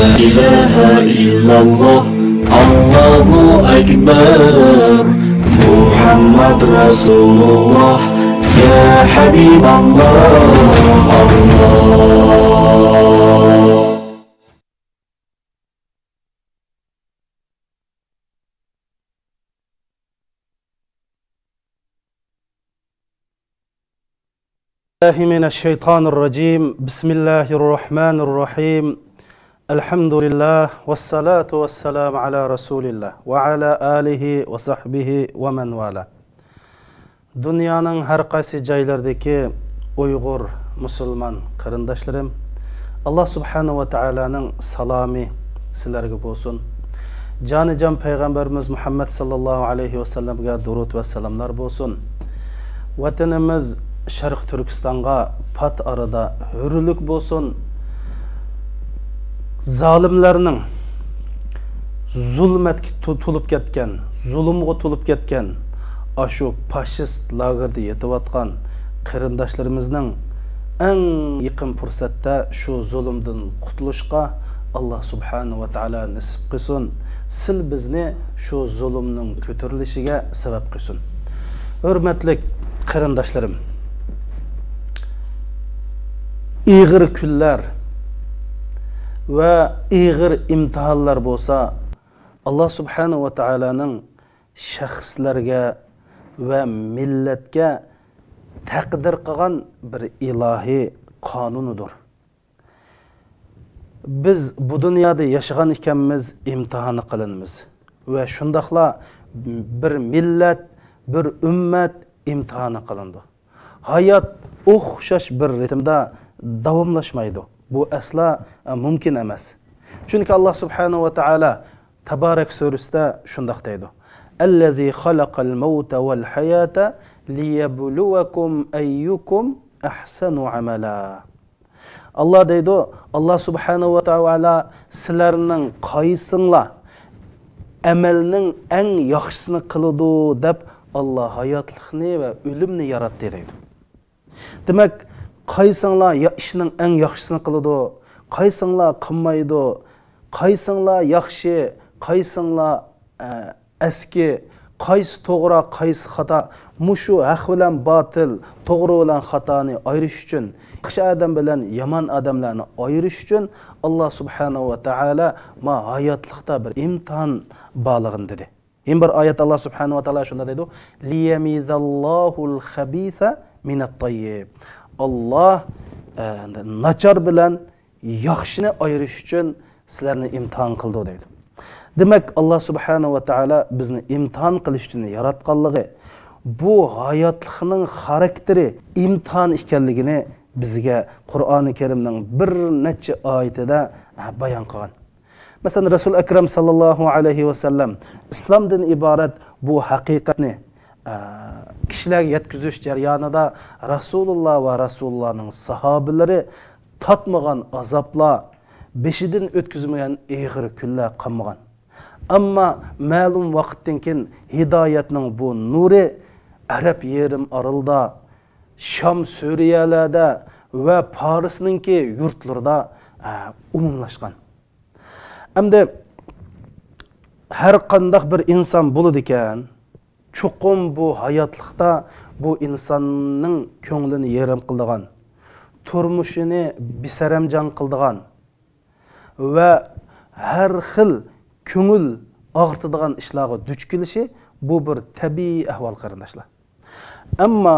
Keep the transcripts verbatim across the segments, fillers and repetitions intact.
لا إله إلا الله، الله أكبر، محمد رسول الله، يا حبيب الله، الله. بالله من الشيطان الرجيم. بسم الله الرحمن الرحيم. الحمد لله والصلاة والسلام على رسول الله وعلى آله وصحبه ومن والاه. دۇنيانىڭ ھەر قايسى جايلىرىدىكى ئۇيغۇر مۇسۇلمان قېرىنداشلىرىم، ئاللا سۇبھانەھۇ ۋە تائالانىڭ سالامى سىلەرگە بولسۇن. جانىجان پەيغەمبىرىمىز مۇھەممەد ساللاللاھۇ ئەلەيھى ۋەسەللەمگە دۇرۇت ۋە سالاملار بولسۇن. ۋەتىنىمىز شەرقىي تۈركىستانغا پات ئارىدا ھۆرلۈك بولسۇن. زالىملارنىڭ زۇلمەتكە تو-، تولۇپ كەتكەن، زۇلۇمغا تولۇپ كەتكەن ئاشۇ پاشىست لاگېردا يېتىۋاتقان قېرىنداشلىرىمىزنىڭ ئەڭ يېقىن پۇرسەتتە شۇ زۇلۇمدىن قۇتۇلۇشقا ئاللا سۇبھانەھۇ ۋە تائالا نېسىپ قىلسۇن. سىل بىزنى شۇ زۇلۇمنىڭ كۆتۈرۈلۈشىگە سەۋەب قىلسۇن. ھۆرمەتلىك قېرىنداشلىرىم، ئېغىر كۈنلەر ۋە ئېغىر ئىمتىھانلار بولسا، ئاللا سۇبھانەھۇ ۋە تائالانىڭ شەخسلەرگە ۋە مىللەتكە تەقدىر قىلغان بىر ئىلاھىي قانۇنىدۇر. بىز بۇ دۇنيادا ياشىغان ئىكەنمىز، ئىمتىھانى قىلىنىمىز ۋە شۇنداقلا بىر مىللەت، بىر ئۈممەت ئىمتىھانى قىلىنىدۇ. ھايات ئوخشاش بىر رىتىمدا داۋاملاشمايدۇ. بۇ ئەسلا، ئە، مۇمكىن ئەمەس. چۈنكى ئاللا سۇبھانەھۇ ۋە تائالا تابارەك سۈرىسىدە شۇنداق دەيدۇ: الذي خلق الموت والحياة ليبلوكم أيكم أحسن عملا. ئاللا دەيدۇ، ئاللا سۇبھانەھۇ ۋە تائالا سىلەرنىڭ قايسىڭلار ئەمەلنىڭ ئەڭ ياخشىسىنى قىلىدۇ دەپ، ئاللا ھاياتلىقنى ۋە ئۆلۈمنى ياراتتى دەيدۇ. دېمەك، قايسىڭلار يا-، ئىشنىڭ ئەڭ ياخشىسىنى قىلىدۇ، قايسىڭلار قىلمايدۇ، قايسىڭلار ياخشى، قايسىڭلار، ئە، ئەسكى، قايسى توغرا، قايسى خاتا، مۇشۇ ھەق بىلەن باتىل، توغرا بىلەن خاتانى ئايرىش ئۈچۈن، ياخشى ئادەم بىلەن يامان ئادەملەرنى ئايرىش ئۈچۈن ئاللا سۇبھانەھۇ ۋە تائالا ما ھاياتلىقتا بىر ئىمتىھان بارلىقىنى دېدى. يەنە بىر ئايەت ئاللا سۇبھانەھۇ ۋە تائالا شۇنداق دەيدۇ: ليميز الله الخبيث من الطيب. ئاللا، ئە، ناچار بىلەن ياخشىنى ئايرىش ئۈچۈن سىلەرنى ئىمتىھان قىلدى دەيدۇ. دېمەك، ئاللا سۇبھانەھۇ ۋە تائالا بىزنى ئىمتىھان قىلىش ئۈچۈن ياراتقانلىقى، بۇ ھاياتلىقنىڭ خاراكتېرى ئىمتىھان ئىكەنلىكىنى بىزگە قۇرئانى كەرىمنىڭ بىر نەچچە ئايىتىدە، ئە، بايان قىلغان. مەسىلەن، رەسۇل ئەكرەم ساللاللاھۇ ئەلەيھى ۋەسەللەم ئىسلامدىن ئىبارەت بۇ ھەقىقەتنى، ئە، كىشىلەرگە يەتكۈزۈش جەريانىدا رەسۇلۇللا ۋە رەسۇلۇللانىڭ ساھابىلىرى تارتمىغان ئازابلار، بېشىدىن ئۆتكۈزمىگەن ئېغىر كۈنلەر قالمىغان. ئەمما مەلۇم ۋاقىتتىن كېيىن ھىدايەتنىڭ بۇ نۇرى ئەرەب يېرىم ئارىلىدا، شام، سۈرىيەلەردە ۋە پارسنىڭكى يۇرتلىرىدا، ئە، ئومۇملاشقان. ئەمدى ھەر قانداق بىر ئىنسان بولىدىكەن، چوقۇم بۇ ھاياتلىقتا بۇ ئىنساننىڭ كۆڭلىنى يېرىم قىلىدىغان، تۇرمۇشىنى بىسەرەمجان قىلىدىغان ۋە ھەر خىل كۆڭۈل ئاغرىتىدىغان ئىشلارغا دۇچ كېلىشى، بۇ بىر تەبىئىي ئەھۋال، قېرىنداشلار. ئەمما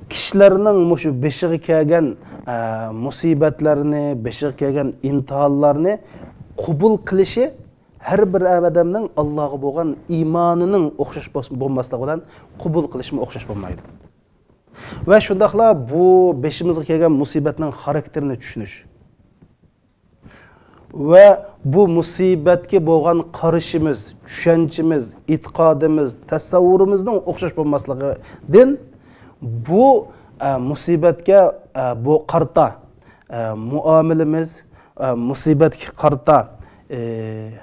كىشىلەرنىڭ مۇشۇ بېشىغا كەلگەن، ئە، مۇسىبەتلەرنى، بېشىغا كەلگەن ئىمتىھانلارنى قوبۇل قىلىشى ھەر بىر ئادەمنىڭ ئاللاغا بولغان ئىمانىنىڭ ئوخشاش بولس-، بولماسلىقى بىلەن قوبۇل قىلىشمۇ ئوخشاش بولمايدۇ. ۋە شۇنداقلا بۇ بېشىمىزغا كەلگەن مۇسىبەتنىڭ خاراكتېرىنى چۈشىنىش. ۋە بۇ مۇسىبەتكە بولغان قارىشىمىز، چۈشەنچىمىز، ئېتىقادىمىز، تەسەۋۋۇرىمىزنىڭ ئوخشاش بولماسلىقىدىن بۇ، ئە، مۇسىبەتكە، ئە، بۇ قارىتا، ئە، مۇئامىلىمىز، ئە، مۇسىبەتكە قارىتا، ئە،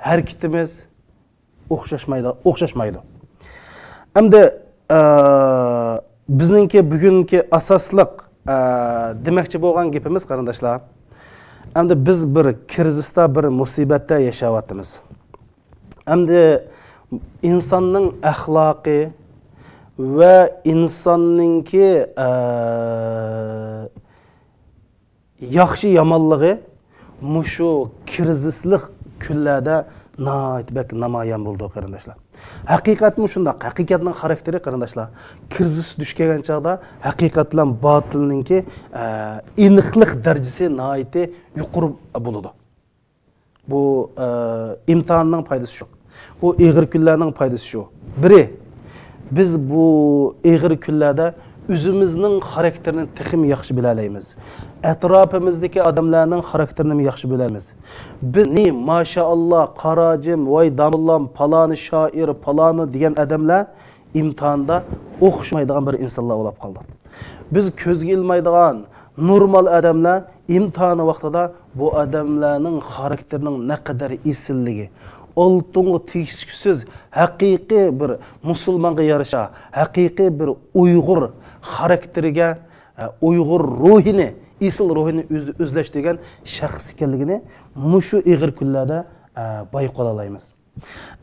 ھەرىكىتىمىز، ئوخشاشمايدۇ، ئوخشاشمايدۇ. ئەمدى، ئە، بىزنىڭكى بۈگۈنكى ئاساسلىق، ئە، دېمەكچى بولغان گېپىمىز، قېرىنداشلار، ئەمدى بىز بىر كىرىزىستا، بىر مۇسىبەتتە ياشاۋاتىمىز. ئەمدى ئىنساننىڭ ئەخلاقى ۋە ئىنساننىڭكى، ئە، ياخشى يامانلىقى مۇشۇ كىرىزىسلىق كۈنلەردە ناھايىتى بەك نامايان بولىدۇ، قېرىنداشلار. ھەقىقەتمۇ شۇنداق. ھەقىقەتنىڭ خاراكتېرى، قېرىنداشلار، كىرىزىس دۇچ كەلگەن چاغدا ھەقىقەت بىلەن باتىلنىڭكى، ئە، ئېنىقلىق دەرىجىسى ناھايىتى يۇقىرى بولىدۇ. بۇ، ئە، ئىمتىھاننىڭ پايدىسى شۇ. بۇ ئېغىر كۈنلەرنىڭ پايدىسى شۇ. بىرى، بىز بۇ ئېغىر كۈنلەردە ئۆزىمىزنىڭ خاراكتېرىنى تېخىمۇ ياخشى بىلەلەيمىز. ئەتراپىمىزدىكى ئادەملەرنىڭ خاراكتېرىنىمۇ ياخشى بىلەلەيمىز. بىز نى، ماشائاللا، قاراجىم، ۋاي داموللام، پالانى شائىر، پالانى دېگەن ئادەملەر ئىمتىھاندا ئوخشىمايدىغان بىر ئىنسانلار بولاپ قالدى. بىز كۆزگە ئىلمايدىغان نورمال ئادەملەر ئىمتىھانى ۋاقتىدا بۇ ئادەملەرنىڭ خاراكتېرىنىڭ نەقەدەر ئېسىللىكى، ئالتۇنغا تېگىشكۈسىز ھەقىقىي بىر مۇسۇلمانغا يارىشا، ھەقىقىي بىر ئۇيغۇر خاراكتېرىگە، ئە، ئۇيغۇر روھىنى، ئېسىل روھىنى ئۆز-، ئۆزلەشتۈرگەن شەخس ئىكەنلىكىنى مۇشۇ ئېغىر كۈنلەردە، ئە، بايقىلالايمىز.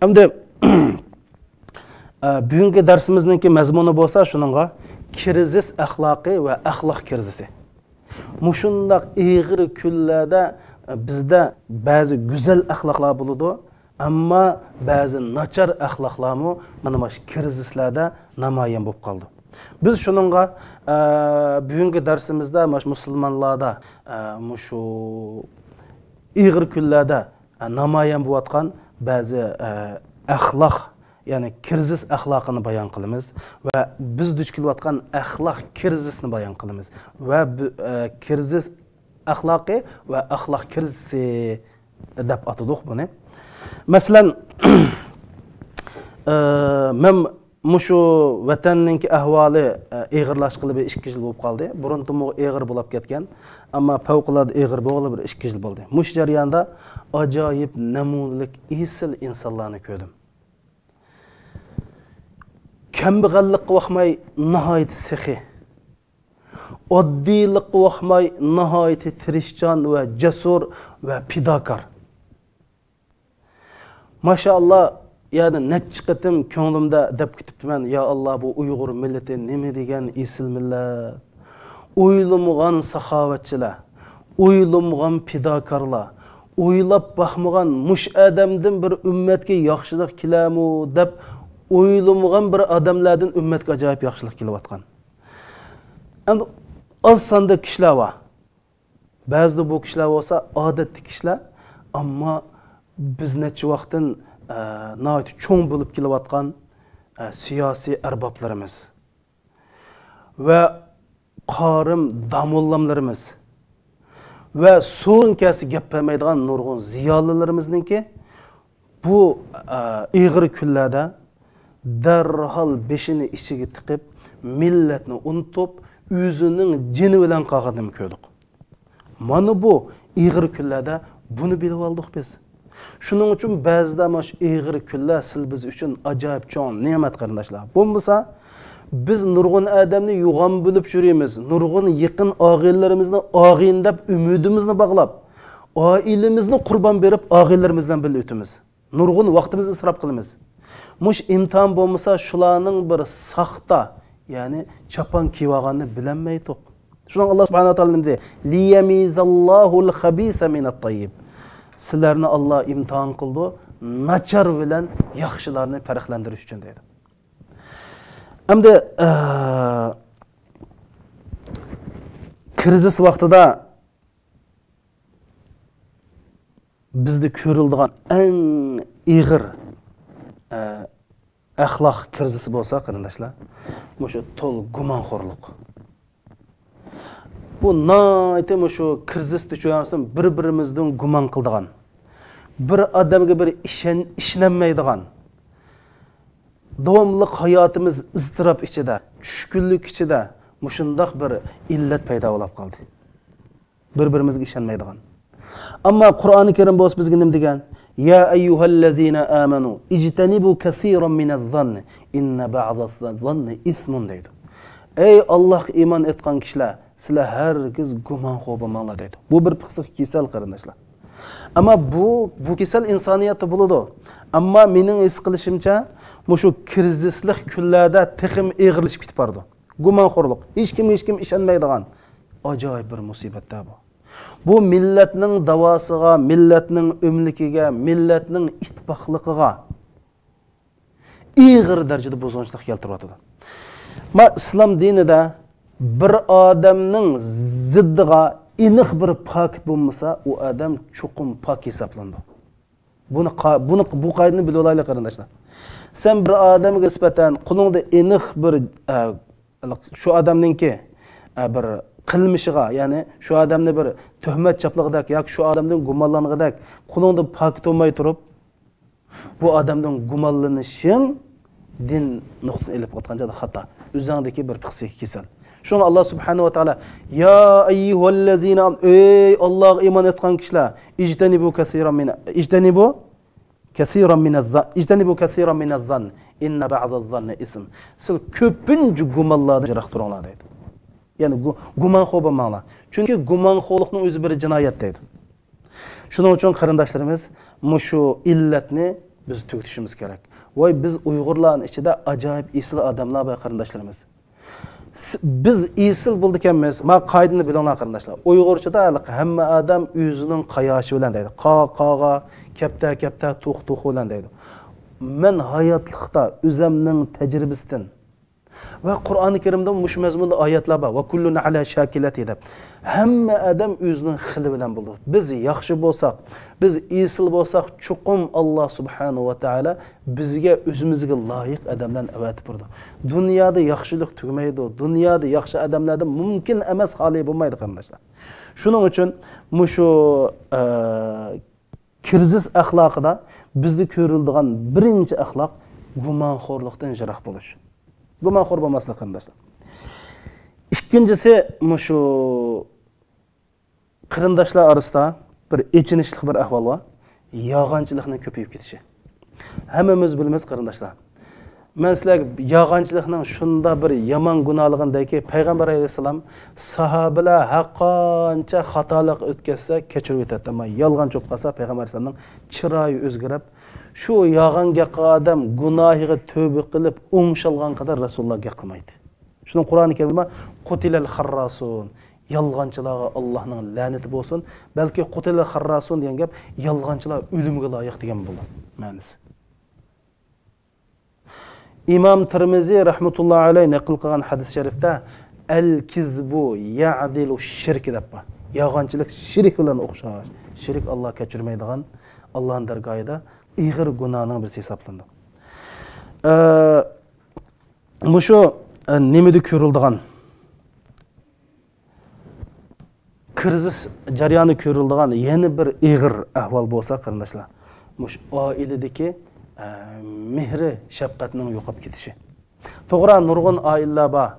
ئەمدى، ئە، بۈگۈنكى دەرسىمىزنىڭكى مەزمۇنى بولسا شۇنىڭغا كىرىزىس ئەخلاقى ۋە ئەخلاق كىرىزىسى. مۇشۇنداق ئېغىر كۈنلەردە، ئە، بىزدە بەزى گۈزەل ئەخلاقلار بولىدۇ، ئەمما بەزى ناچار ئەخلاقلارمۇ مانا مۇشۇ كىرىزىسلاردا نامايان بولۇپ قالىدۇ. بىز شۇنىڭغا، ئە، بۈگۈنكى دەرسىمىزدە مۇشۇ مۇسۇلمانلاردا، ئە، مۇشۇ ئېغىر كۈنلەردە، ئە، نامايان بولۇۋاتقان بەزى، ئە، ئەخلاق، يەنى كىرىزىس ئەخلاقىنى بايان قىلىمىز ۋە بىز دۇچ كېلىۋاتقان ئەخلاق كىرىزىسىنى بايان قىلىمىز ۋە بۇ، ئە، كىرىزىس ئەخلاقى ۋە ئەخلاق كىرىزىسى دەپ ئاتىدۇق بۇنى. مەسىلەن، ئە، مەن مۇشۇ ۋەتەننىڭكى ئەھۋالى، ئە، ئېغىرلاشقىلى بىر ئىككى يىل بولۇپ قالدى. بۇرۇنتىمۇ ئېغىر بولۇپ كەتكەن، ئەمما پەۋقۇلئاددە ئېغىر بولغىلى بىر ئىككى يىل بولدى. مۇشۇ جەرياندا ئاجايىپ نەمۇنىلىك ئېسىل ئىنسانلارنى كۆردۈم. كەمبەغەللىككە باقماي ناھايىتى سېخىي، ئاددىيلىققا باقماي ناھايىتى تىرىشچان ۋە جەسۇر ۋە پىداكار. ماشائاللا، يەنى نەچچە قېتىم كۆڭلۈمدە دەپ كېتىپتىمەن، يا ئاللا، بۇ ئۇيغۇر مىللىتى نېمە دېگەن ئېسىل مىللەت. ئويلىمىغان ساخاۋەتچىلەر، ئويلىمىغان پىداكارلار، ئويلاپ باقمىغان مۇشۇ ئادەمدىن بىر ئۈممەتكە ياخشىلىق كېلەرمۇ دەپ ئويلىمىغان بىر ئادەملەردىن ئۈممەتكە ئاجايىپ ياخشىلىق كېلىۋاتقان. ئەمدى ئاز ساندا كىشىلەر بار. بەزىدە بۇ كىشىلەر بولسا ئادەتتىكى كىشىلەر، ئەمما بىز نەچچە ۋاقىتتىن، ئە، ناھايىتى چوڭ بولۇپ كېلىۋاتقان، ئە، سىياسىي ئەربابلىرىمىز ۋە قارىم داموللاملىرىمىز ۋە سورۇن كەلسە گەپ بەرمەيدىغان نۇرغۇن زىيالىيلىرىمىزنىڭكى بۇ، ئە، ئېغىر كۈنلەردە دەرھال بېشىنى ئىچىگە تىقىپ، مىللەتنى ئۇنتۇپ، ئۆزىنىڭ جېنى بىلەن قالغىنىنى كۆردۇق. مانا بۇ ئېغىر كۈنلەردە بۇنى بىلىۋالدۇق بىز. شۇنىڭ ئۈچۈن بەزىدە مانا شۇ ئېغىر كۈنلەر سىل بىز ئۈچۈن ئاجايىپ چوڭ نېمەت، قېرىنداشلار. بولمىسا، بىز نۇرغۇن ئادەمنى يوغان بىلىپ يۈرىمىز، نۇرغۇن يېقىن ئاغىنىلىرىمىزنى ئاغىنە دەپ ئۈمىدىمىزنى باغلاپ، ئائىلىمىزنى قۇربان بېرىپ، ئاغىنىلىرىمىز بىلەن بىللە ئۆتىمىز. نۇرغۇن ۋاقتىمىزنى ئىسراپ قىلىمىز. مۇشۇ ئىمتىھان بولمىسا، شۇلارنىڭ بىر ساختا، يەنى چاپان كىيىۋالغاننى بىلەلمەيتتۇق. شۇڭا ئاللا سۇبھانەھۇ ۋە تائالا نېمە دېدى؟ لىيەمىزەللاھۇل خەبىسە مىنەت تەييىب. سىلەرنى ئاللا ئىمتىھان قىلىدۇ، ناچار بىلەن ياخشىلارنى پەرقلەندۈرۈش ئۈچۈن دەيدۇ. ئەمدى، ئە، كىرىزىس ۋاقتىدا بىزدە كۆرۈلىدىغان ئەڭ ئېغىر، ئە، ئەخلاق كىرىزىسى بولسا، قېرىنداشلار، مۇشۇ تول گۇمانخورلۇق. بۇ ناھايىتى مۇشۇ كىرىزىس دۇچ كەلسەم بىر-بىرىمىزدىن گۇمان قىلىدىغان، بىر ئادەمگە بىر ئىشەن-، ئىشىنەلمەيدىغان، داۋاملىق ھاياتىمىز ئىزتىراپ ئىچىدە، چۈشكۈنلۈك ئىچىدە مۇشۇنداق بىر ئىللەت پەيدا بولۇپ قالدى. بىر-بىرىمىزگە ئىشەنمەيدىغان. ئەمما قۇرئانى كەرىم بولسا بىزگە نېمە دېگەن؟ يا ئەييۇھەللەزىنە ئامەنۇ ئىجتەنىبۇ كەسىرەن مىنەززاننى ئىننە بەئزەززاننى ئىسمۇن دەيدۇ. ئەي ئاللاھقا ئىمان ئېيتقان كىشىلەر، سىلەر ھەرگىز گۇمانخور بولماڭلار دەيدۇ. بۇ بىر پىسخىك كېسەل، قېرىنداشلار. ئەمما بۇ، بۇ كېسەل ئىنسانىيەتتە بولىدۇ. ئەمما مېنىڭ ھېس قىلىشىمچە، مۇشۇ كىرىزىسلىق كۈنلەردە تېخىمۇ ئېغىرلىشىپ كېتىپ بارىدۇ. گۇمانخورلۇق، ھېچكىمگە ھېچكىم ئىشەنمەيدىغان ئاجايىپ بىر مۇسىبەتتە بۇ. بۇ مىللەتنىڭ داۋاسىغا، مىللەتنىڭ ئۆملۈكىگە، مىللەتنىڭ ئىتتىپاقلىقىغا ئېغىر دەرىجىدە بۇزغۇنچىلىق كەلتۈرۈۋاتىدۇ. ما ئىسلام دىنىدا بىر ئادەمنىڭ زىددىغا ئېنىق بىر پاكىت بولمىسا، ئۇ ئادەم چوقۇم پاك ھېسابلىنىدۇ. بۇنى قا-، بۇنى، بۇ قائىدىنى بىلىۋالايلى، قېرىنداشلار. سەن بىر ئادەمگە نىسبەتەن قولۇڭدا ئېنىق بىر، ئە، شۇ ئادەمنىڭكى، ئە، بىر قىلمىشىغا، يەنى شۇ ئادەمنى بىر تۆھمەت چاپلىغۇدەك ياكى شۇ ئادەمدىن گۇمانلانغۇدەك قولۇڭدا پاكىت بولماي تۇرۇپ، بۇ ئادەمدىن گۇمانلىنىشىڭ دىن نۇقتىسىدىن ئېلىپ ئېيتقاندا خاتا. ئۆزۈڭدىكى بىر پىسخىك كېسەل. شۇڭا ئاللا سۇبھانەھۇ ۋە تائالا، يا ئەييۇھەللەزىنە ئام-، ئەي ئاللاغا ئىمان ئېيتقان كىشىلەر، ئىجتەنىبۇ كەسىرەن مىن، ئىجتەنىبۇ كەسىرەن مىنەززان، ئىجتەنىبۇ كەسىرەن مىنەززان، ئىننە بەئزەززاننى ئىسم. سىز كۆپىنچە گۇمانلاردىن يىراق تۇرۇڭلار دەيدۇ. يەنى گۇ-، گۇمانخور بولماڭلار. چۈنكى گۇمانخورلۇقنىڭ ئۆزى بىر جىنايەت دەيدۇ. شۇنىڭ ئۈچۈن قېرىنداشلىرىمىز، مۇشۇ ئىللەتنى بىز تۈگىتىشىمىز كېرەك. ۋاي، بىز ئۇيغۇرلارنىڭ ئىچىدە ئاجايىپ ئېسىل ئادەملەر بار، قېرىنداشلىرىمىز. س-، بىز ئېسىل بولىدىكەنمىز. ما قائىدىنى بىلىڭلار، قېرىنداشلار. ئۇيغۇرچىدا ھېلىقى ھەممە ئادەم ئۆزىنىڭ قاياشى بىلەن دەيدۇ. قا، قاغا، كەپتە، كەپتە، توخۇ، توخۇ بىلەن دەيدۇ. مەن ھاياتلىقتا ئۆزەمنىڭ تەجرىبىسىدىن ۋە قۇرئانى كەرىمدە مۇشۇ مەزمۇندا ئايەتلەر بار. ۋە كۇللۇن ئەلا شاكىلەتى دەپ. ھەممە ئادەم ئۆزىنىڭ خىلى بىلەن بولىدۇ. بىز ياخشى بولساق، بىز ئېسىل بولساق، چوقۇم ئاللا سۇبھانەھۇ ۋە تائالا بىزگە ئۆزىمىزگە لايىق ئادەملەرنى ئەۋەتىپ بېرىدۇ. دۇنيادا ياخشىلىق تۈگىمەيدۇ. دۇنيادا ياخشى ئادەملەردىن مۇمكىن ئەمەس خالىي بولمايدۇ، قېرىنداشلار. شۇنىڭ ئۈچۈن مۇشۇ، ئە، كىرىزىس ئەخلاقىدا بىزدە كۆرۈلىدىغان بىرىنچى ئەخلاق گۇمانخورلۇقتىن يىراق بولۇش. گۇمانخور بولماسلىق، قېرىنداشلار. ئىككىنچىسى، مۇشۇ قېرىنداشلار ئارىسىدا بىر ئېچىنىشلىق بىر ئەھۋال بار. يالغانچىلىقنىڭ كۆپىيىپ كېتىشى. ھەممىمىز بىلىمىز، قېرىنداشلار. مەن سىلەرگە يالغانچىلىقنىڭ شۇنداق بىر يامان گۇناھلىقىنى دەيكى، پەيغەمبەر ئەلەيھىسسالام ساھابىلەر ھەرقانچە خاتالىق ئۆتكەزسە كەچۈرۈۋېتەتتى. ئەمما يالغانچى بولۇپ قالسا، پەيغەمبەر ئەلەيھىسسالامنىڭ چىرايى ئۆزگىرىپ، شۇ يالغان گەپ قىلغان ئادەم گۇناھىغا تۆبە قىلىپ ئوڭشالغان قەدەر رەسۇلۇللا گەپ قىلمايتتى. شۇنىڭ قۇرئانى كەرىمدە قۇتىلەل خەرراسۇن، يالغانچىلارغا ئاللانىڭ لەنىتى بولسۇن. بەلكى قۇتىلەل خەرراسۇن دېگەن گەپ يالغانچىلار ئۆلۈمگە لايىق دېگەن بولىدۇ مەنىسى. ئىمام تىرمىزى رەھمەتۇللا ئەلەيھ نەقىل قىلغان ھەدىس شەرىفتە، ئەل كىزبۇ يەدىلۇ شىرك دەپ بار. يالغانچىلىق شىرك بىلەن ئوخشاش. شىرك ئاللا كەچۈرمەيدىغان، ئاللانىڭ دەرگاھىدا ئېغىر گۇناھنىڭ بىرسى ھېسابلىنىدۇ. ئە، مۇشۇ، ئە، نېمىدە كۆرۈلىدىغان؟ كىرىزىس جەريانى كۆرۈلىدىغان يەنە بىر ئېغىر ئەھۋال بولسا، قېرىنداشلار، مۇشۇ ئائىلىدىكى، ئە، مېھرى شەپقەتنىڭ يوقاپ كېتىشى. توغرا، نۇرغۇن ئائىلىلەر بار،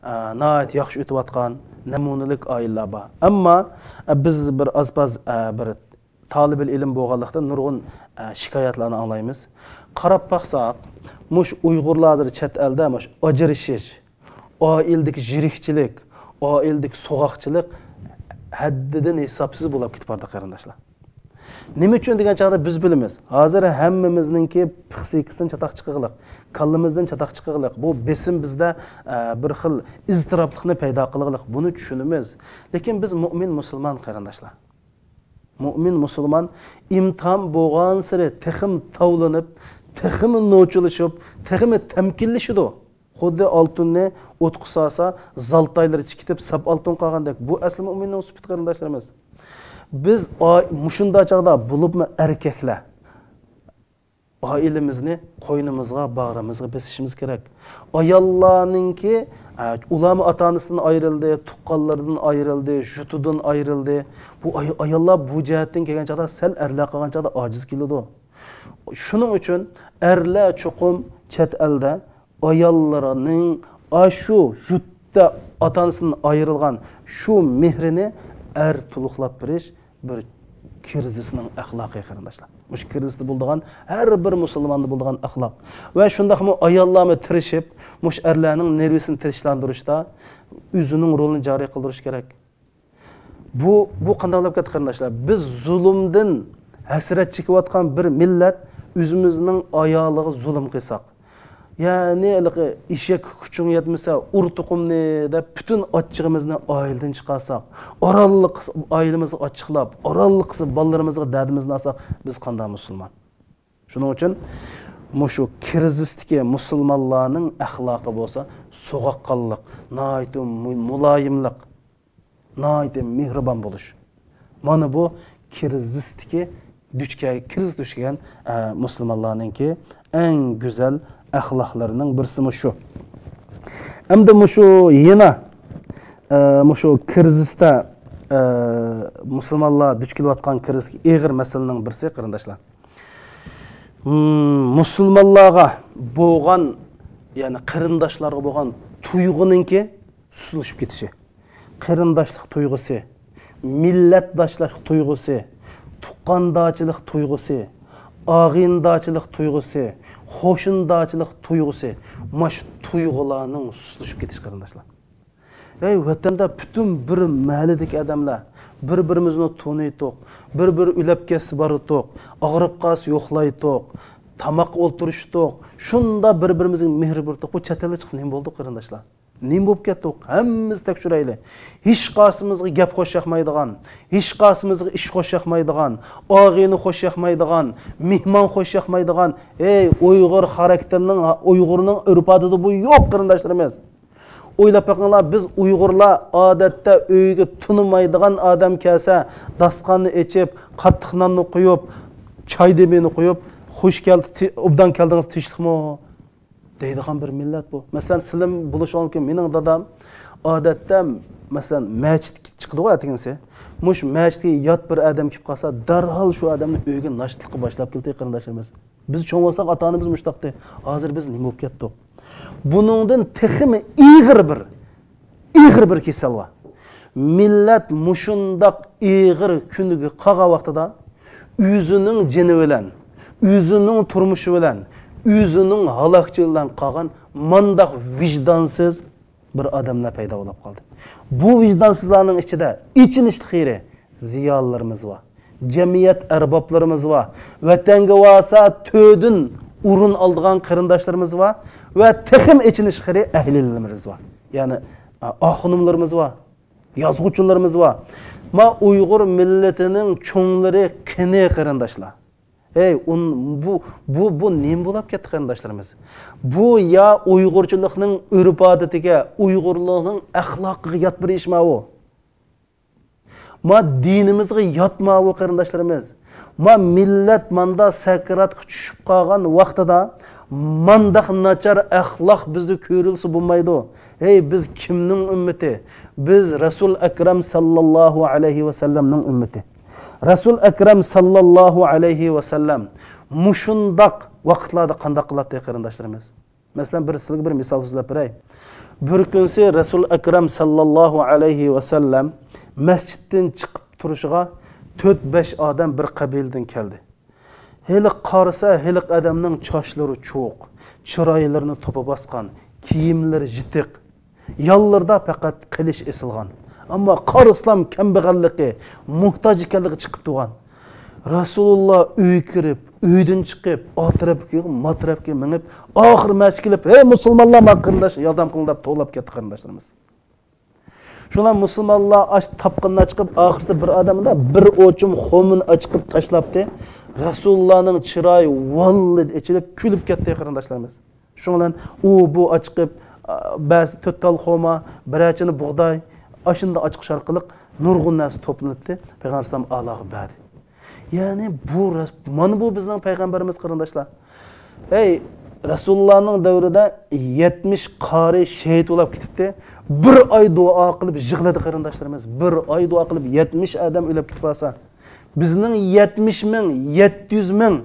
ئە، ناھايىتى ياخشى ئۆتۈۋاتقان، نەمۇنىلىك ئائىلىلەر بار. ئەمما، ئە، بىز بىر ئاز-پاز، ئە، بىر تالىبىل ئىلىم بولغانلىقتىن نۇرغۇن، ئە، شىكايەتلەرنى ئاڭلايمىز. قاراپ باقساق، مۇشۇ ئۇيغۇرلار ھازىر چەت ئەلدە مۇشۇ ئاجرىشىش، ئائىلىدىكى يىرىكچىلىك، ئائىلىدىكى سوغۇقچىلىق ھەددىدىن ھېسابسىز بولۇپ كېتىپ بارىدۇ، قېرىنداشلار. نېمە ئۈچۈن دېگەن چاغدا بىز بىلىمىز. ھازىر ھەممىمىزنىڭكى پسىخىكىسىدىن چاتاق چىقىغلىق، كاللىمىزدىن چاتاق چىقىغلىق. بۇ بېسىم بىزدە، ئە، بىر خىل ئىزتىراپلىقنى پەيدا قىلغلىق. بۇنى چۈشىنىمىز. لېكىن بىز مۇئمىن مۇسۇلمان، قېرىنداشلار. مۇئمىن مۇسۇلمان ئىمتىھان بولغانسېرى تېخىمۇ تاۋلىنىپ، تېخىمۇ نوچىلىشىپ، تېخىمۇ تەمكىنلىشىدۇ. خۇددى ئالتۇننى ئوتقا سالسا، زالتايلىرى چىقىپ، ساپ ئالتۇن قالغاندەك. بۇ ئەسلى مۇئمىننىڭ سۈپىتى، قېرىنداشلىرىمىز. بىز ئا-، مۇشۇنداق چاغدا، بولۇپمۇ ئەركەكلەر، ئائىلىمىزنى قوينىمىزغا، باغرىمىزغا بېسىشىمىز كېرەك. ئاياللارنىڭكى، ئە، ئۇلارمۇ ئاتا-ئانىسىدىن ئايرىلدى، تۇغقانلىرىدىن ئايرىلدى، يۇرتىدىن ئايرىلدى. بۇ ئاي-، ئاياللار بۇ جەھەتتىن كەلگەن چاغدا سەل ئەرلەر قىلغان چاغدا ئاجىز كېلىدۇ. شۇنىڭ ئۈچۈن ئەرلەر چوقۇم چەت ئەلدە ئاياللىرىنىڭ ئاشۇ يۇرتتا ئاتا-ئانىسىدىن ئايرىلغان شۇ مېھرىنى ئەر تولۇقلاپ بېرىش بىر كىرىزىسنىڭ ئەخلاقى، قېرىنداشلار. مۇشۇ كىرىزىستا بولىدىغان، ھەر بىر مۇسۇلماندا بولىدىغان ئەخلاق. ۋە شۇنداقمۇ ئاياللارمۇ تىرىشىپ، مۇشۇ ئەرلەرنىڭ نېرۋىسىنى تىنچلاندۇرۇشتا، ئۆزىنىڭ رولىنى جارى قىلدۇرۇش كېرەك. بۇ، بۇ قانداق بولۇپ كەتتى، قېرىنداشلار؟ بىز زۇلۇمدىن ھەسرەت چېكىۋاتقان بىر مىللەت ئۆزىمىزنىڭ ئايالىغا زۇلۇم قىلساق، يەنى ھېلىقى «ئېشەككە كۈچۈڭ يەتمىسە، ئۇر توقۇمنى» دەپ، پۈتۈن ئاچچىقىمىزنى ئائىلىدىن چىقارساق، ئارانلا قىس-، ئائىلىمىزنى ئاچچىقلاپ، ئارانلا قىسىپ بالىلىرىمىزغا دەردىمىزنى ئالساق، بىز قانداق مۇسۇلمان؟ شۇنىڭ ئۈچۈن مۇشۇ كىرىزىستىكى مۇسۇلمانلارنىڭ ئەخلاقى بولسا سوغۇققانلىق، ناھايىتى مۇ-، مۇلايىملىق، ناھايىتى مېھرىبان بولۇش. مانا بۇ كىرىزىستىكى دۇچ كەل-، كىرىزىس دۇچ كەلگەن، ئە، مۇسۇلمانلارنىڭكى ئەڭ گۈزەل ئەخلاقلىرىنىڭ بىرسى مۇشۇ. ئەمدى مۇشۇ يەنە، ئە، مۇشۇ كىرىزىستا، ئە، مۇسۇلمانلار دۇچ كېلىۋاتقان كىرىزىستىكى ئېغىر مەسىلىنىڭ بىرسى، قېرىنداشلار. مم، مۇسۇلمانلارغا بولغان، يەنى قېرىنداشلارغا بولغان تۇيغۇنىڭكى سۇسلىشىپ كېتىشى. قېرىنداشلىق تۇيغۇسى، مىللەتداشلىق تۇيغۇسى، تۇغقاندارچىلىق تۇيغۇسى، ئاغىنىدارچىلىق تۇيغۇسى، قوشنىدارچىلىق تۇيغۇسى، ماش تۇيغۇلارنىڭ سۇسلىشىپ كېتىشى، قېرىنداشلار. ھەي، ۋەتەندە پۈتۈن بىر مەھەللىدىكى ئادەملەر بىر-بىرىمىزنى تونۇيتتۇق، بىر-بىر ئۆلۈپ كەتسە باراتتۇق، ئاغرىپ قالسا يوقلايتتۇق، تاماق ئولتۇرۇشتۇق، شۇنداق بىر-بىرىمىزگە مېھىر بېرىتتۇق. بۇ چەت ئەلدە چىقىپ نېمە بولدى، قېرىنداشلار؟ نېمە بولۇپ كەتتۇق؟ ھەممىمىز تەكشۈرەيلى. ھېچقايسىمىزغا گەپ خوش ياقمايدىغان، ھېچقايسىمىزغا ئىش خوش ياقمايدىغان، ئاغىنە خوش ياقمايدىغان، مېھمان خوش ياقمايدىغان، ھەي، ئۇيغۇر خاراكتېرىنىڭ، ئۇيغۇرنىڭ ئۆرپ-ئادىتىدە بۇ يوق، قېرىنداشلىرىمىز. ئويلاپ بېقىڭلار، بىز ئۇيغۇرلار ئادەتتە ئۆيگە تونۇمايدىغان ئادەم كەلسە، داستىخاننى ئېچىپ، قاتتىق ناننى قويۇپ، چاي دېمىنى قويۇپ، «خوش كەلدى، تى-، ئوبدان كەلدىڭىز، تىنچلىقمۇ؟» دەيدىغان بىر مىللەت بۇ. مەسىلەن، سىلەر بولۇشىڭىز مۇمكىن. مېنىڭ دادام ئادەتتە، مەسىلەن، مەچىتكە چىقىدىغۇ ئەتىگىنسى. مۇشۇ مەچىتكە يات بىر ئادەم كېلىپ قالسا، دەرھال شۇ ئادەمنى ئۆيگە ناشتىلىققا باشلاپ كېلىدۇ، قېرىنداشلىرىمىز. بىز چوڭ بولساق، ئاتا-ئانىمىز مۇشۇنداقتى. ھازىر بىز نېمە بولۇپ كەتتۇق؟ بۇنىڭدىن تېخىمۇ ئېغىر بىر، ئېغىر بىر كېسەل بار. مىللەت مۇشۇنداق ئېغىر كۈنگە قالغان ۋاقتىدا ئۆزىنىڭ جېنى بىلەن، ئۆزىنىڭ تۇرمۇشى بىلەن، ئۆزىنىڭ ھالاكچىلىقى بىلەن قالغان مانداق ۋىجدانسىز بىر ئادەملەر پەيدا بولۇپ قالدى. بۇ ۋىجدانسىزلارنىڭ ئىچىدە ئېچىنىشلىق يېرى زىيالىيلىرىمىز بار، جەمئىيەت ئەربابلىرىمىز بار، ۋەتەنگە بارسا تۆدىن ئورۇن ئالىدىغان قېرىنداشلىرىمىز بار ۋە تېخىمۇ ئېچىنىشلىق يېرى ئەھلىلىرىمىز بار. يەنى، ئا، ئاخۇنۇملىرىمىز بار، يازغۇچىلىرىمىز بار. ما ئۇيغۇر مىللىتىنىڭ چوڭلىرى قېنى، قېرىنداشلار؟ ھەي، ئۇن-، بۇ، بۇ، بۇ نېمە بولاپ كەتتى، قېرىنداشلىرىمىز؟ بۇ يا ئۇيغۇرچىلىقنىڭ ئۆرپ-ئادىتىگە، ئۇيغۇرلارنىڭ ئەخلاقىغا يات بىر ئىشما بۇ؟ ما دىنىمىزغا ياتما بۇ، قېرىنداشلىرىمىز؟ ما مىللەت ماندا سەكراتقا چۈشۈپ قالغان ۋاقتىدا مانداق ناچار ئەخلاق بىزدە كۆرۈلسە بولمايدۇ. ھەي، بىز كىمنىڭ ئۈممىتى؟ بىز رەسۇل ئەكرەم ساللاللاھۇ ئەلەيھى ۋەسەللەمنىڭ ئۈممىتى. رەسۇل ئەكرەم ساللاللاھۇ ئەلەيھى ۋەسەللەم مۇشۇنداق ۋاقىتلاردا قانداق قىلاتتى، قېرىنداشلىرىمىز؟ مەسىلەن، بىر سىلەرگە بىر مىسال سۆزلەپ بېرەي. بىر كۈنسى رەسۇل ئەكرەم ساللاللاھۇ ئەلەيھى ۋەسەللەم مەسچىتتىن چىقىپ تۇرۇشىغا تۆت-بەش ئادەم بىر قەبىلىدىن كەلدى. ھېلىقى قارىسا، ھېلىقى ئادەمنىڭ چاچلىرى چۇۋۇق، چىرايلىرىنى توپا باسقان، كىيىملىرى يىتىق، يانلىرىدا پەقەت قىلىچ ئېسىلغان. ئەمما قارىسىلام كەمبەغەللىكى، موھتاج ئىكەنلىكى چىقىپ تۇرغان. رەسۇلۇللا ئۆيگە كىرىپ، ئۆيدىن چىقىپ، ئا تەرەپكە، ما تەرەپكە مېڭىپ، ئاخىر مەسچىتكە كېلىپ، «ھەي مۇسۇلمانلار، ماڭا قېرىنداش ياردەم قىلىڭ» دەپ توۋلاپ كەتتى، قېرىنداشلىرىمىز. شۇلار مۇسۇلمانلار ئاش تاپقىنىنى چىقىپ، ئاخىرسى بىر ئادەمدە بىر ئوچۇم خۇمىنى ئاچىقىپ تاشلاپتى. رەسۇلۇللانىڭ چىرايى ۋاللىدە ئېچىلىپ، كۈلۈپ كەتتى، قېرىنداشلىرىمىز. شۇنىڭ بىلەن ئۇ بۇ ئاچىقىپ، ئا، بەزى تۆت تال خورما، بىرەر چىنە بۇغداي، ئاشۇنداق ئاچىقىش ئارقىلىق نۇرغۇن نەرسە توپلىنىپتى. پەيغەمبەر ئەلەيھىسسالام ئالاغا بەردى. يەنى بۇ رەس-، مانا بۇ بىزنىڭ پەيغەمبىرىمىز، قېرىنداشلار. ھەي، رەسۇلۇللانىڭ دەۋرىدە يەتمىش قارى شېھىت بولاپ كېتىپتى. بىر ئاي دۇئا قىلىپ يىغلىدى، قېرىنداشلىرىمىز. بىر ئاي دۇئا قىلىپ يەتمىش ئادەم ئۆلۈپ كېتىپ قالسا، بىزنىڭ يەتمىش مىڭ، يەتتە يۈز مىڭ،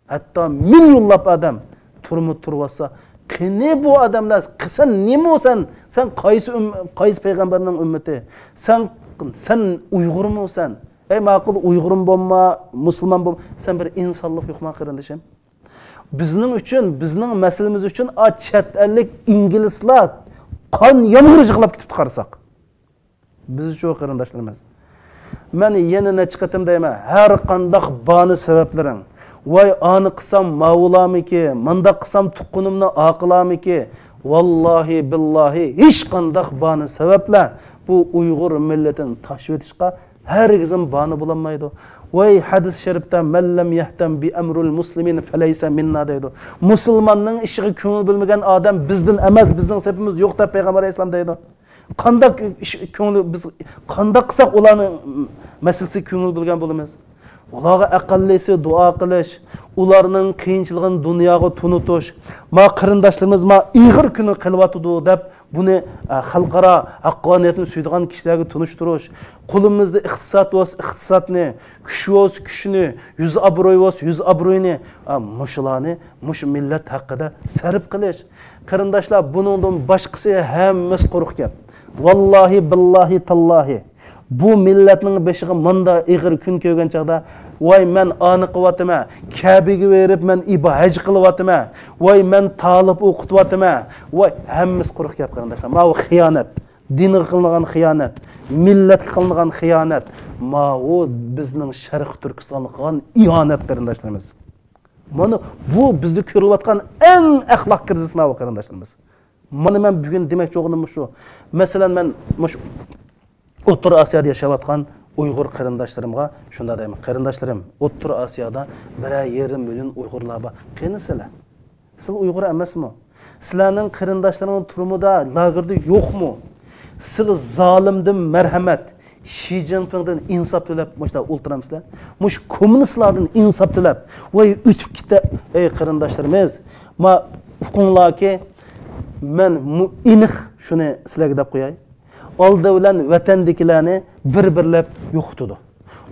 ھەتتا مىليونلاپ ئادەم تۈرمىدە تۇرۇۋاتسا، قېنى بۇ ئادەملەر؟ سەن نېمە سەن؟ سەن قايسى ئۈم-، قايسى پەيغەمبەرنىڭ ئۈممىتى؟ سەن، سەن ئۇيغۇرمۇ سەن؟ ئەي ماقۇل، ئۇيغۇرمۇ بولما، مۇسۇلمان بولما، سەن بىر ئىنسانلىق يوقما، قېرىندىشىم؟ بىزنىڭ ئۈچۈن، بىزنىڭ مەسىلىمىز ئۈچۈن ئا چەت ئەللىك ئىنگلىزلار قان يامغۇرى يىغلاپ كېتىپتۇ قارىساق. بىزچۇ قېرىنداشلىرىمىز. مەن يەنە نەچچە قېتىم دەيمەن، ھەر قانداق باھانە سەۋەبلىرىڭ، ۋاي ئانى قىلسام ماۋۇلارمىكى، مانداق قىلسام تۇغقىنىمنى ئاقىلارمىكى، ۋاللاھى بىللاھى ھېچقانداق باھانە سەۋەبلەر بۇ ئۇيغۇر مىللىتىنى تاشلىۋېتىشقا ھەرگىزمۇ باھانە بولالمايدۇ. ۋاي ھەدىس شەرىپتە، مەن لەم يەھتەم بىئەمرىل مۇسلىمىن فەلەيسە مىننا دەيدۇ. مۇسۇلماننىڭ ئىشىغا كۆڭۈل بۆلمىگەن ئادەم بىزدىن ئەمەس، بىزنىڭ سېپىمىزدا يوق دەپ پەيغەمبەر ئەلەيھىسسالام دەيدۇ. قانداق ئىش، كۆڭلى، بىز قانداق قىلساق ئۇلارنىڭ مەسىلىسىگە كۆڭۈل بۆلگەن بولىمىز؟ ئۇلارغا ئەقەللىسى دۇئا قىلىش، ئۇلارنىڭ قىيىنچىلىقىنى دۇنياغا تونۇتۇش، ما قېرىنداشلىرىمىز ما ئېغىر كۈنى قېلىۋاتىدۇ دەپ بۇنى، ئە، خەلقئارا ھەققانىيەتنى سۆيىدىغان كىشىلەرگە تونۇشتۇرۇش، قولىمىزدا ئىقتىساد بولسا ئىقتىسادنى، كۈچ بولسا كۈچنى، يۈز ئابروي بولسا يۈز ئابروينى، ئە، مۇشۇلارنى مۇشۇ مىللەت ھەققىدە سەرپ قىلىش. قېرىنداشلار، بۇنىڭدىن باشقىسى ھەممىسى قۇرۇق گەپ. ۋاللاھى، بىللاھى، تاللاھى، بۇ مىللەتنىڭ بېشىغا مۇندا ئېغىر كۈن كەلگەن چاغدا، ۋاي، مەن ئانى قىلىۋاتىمەن، كەبىگە بېرىپ مەن ئىبا ھەج قىلىۋاتىمەن، ۋاي، مەن تالىپ ئوقۇتۇۋاتىمەن، ۋاي، ھەممىسى قۇرۇق گەپ، قېرىنداشلار. ماۋۇ خىيانەت. دىنغا قىلىنغان خىيانەت، مىللەتكە قىلىنغان خىيانەت. ماۋۇ بىزنىڭ شەرقىي تۈركىستانغا قىلغان ئىھانەت، قېرىنداشلىرىمىز. مانا بۇ بىزدە كۆرۈلۈۋاتقان ئەڭ ئەخلاق كىرىزىسى ماۋۇ، قېرىنداشلىرىمىز. مانا مەن بۈگۈن دېمەكچى بولغىنىم مۇشۇ. مەسىلەن، مەن مۇشۇ ئوتتۇرا ئاسىيادا ياشاۋاتقان ئۇيغۇر قېرىنداشلىرىمغا شۇنداق دەيمەن، قېرىنداشلىرىم، ئوتتۇرا ئاسىيادا بىرەر يېرىم مىليون ئۇيغۇرلار بار. قېنى سىلەر؟ سىلەر ئۇيغۇر ئەمەسمۇ؟ سىلەرنىڭ قېرىنداشلىرىڭ تۈرمىدە، لاگېردا يوقمۇ؟ سىلەر زالىمدىن مەرھەمەت، شى جىنپىڭدىن ئىنساپ تىلەپ مۇشۇنداق ئولتۇرامسىلەر؟ مۇشۇ كوممۇنىستلاردىن ئىنساپ تىلەپ، ۋاي ئۆتۈپ كېتە، ئەي قېرىنداشلىرىمىز، ما ئۇقۇڭلاركى، مەن مۇ-، ئېنىق شۇنى سىلەرگە دەپ قوياي. ئالدى بىلەن ۋەتەندىكىلەرنى بىر-بىرلەپ يوقىتىدۇ.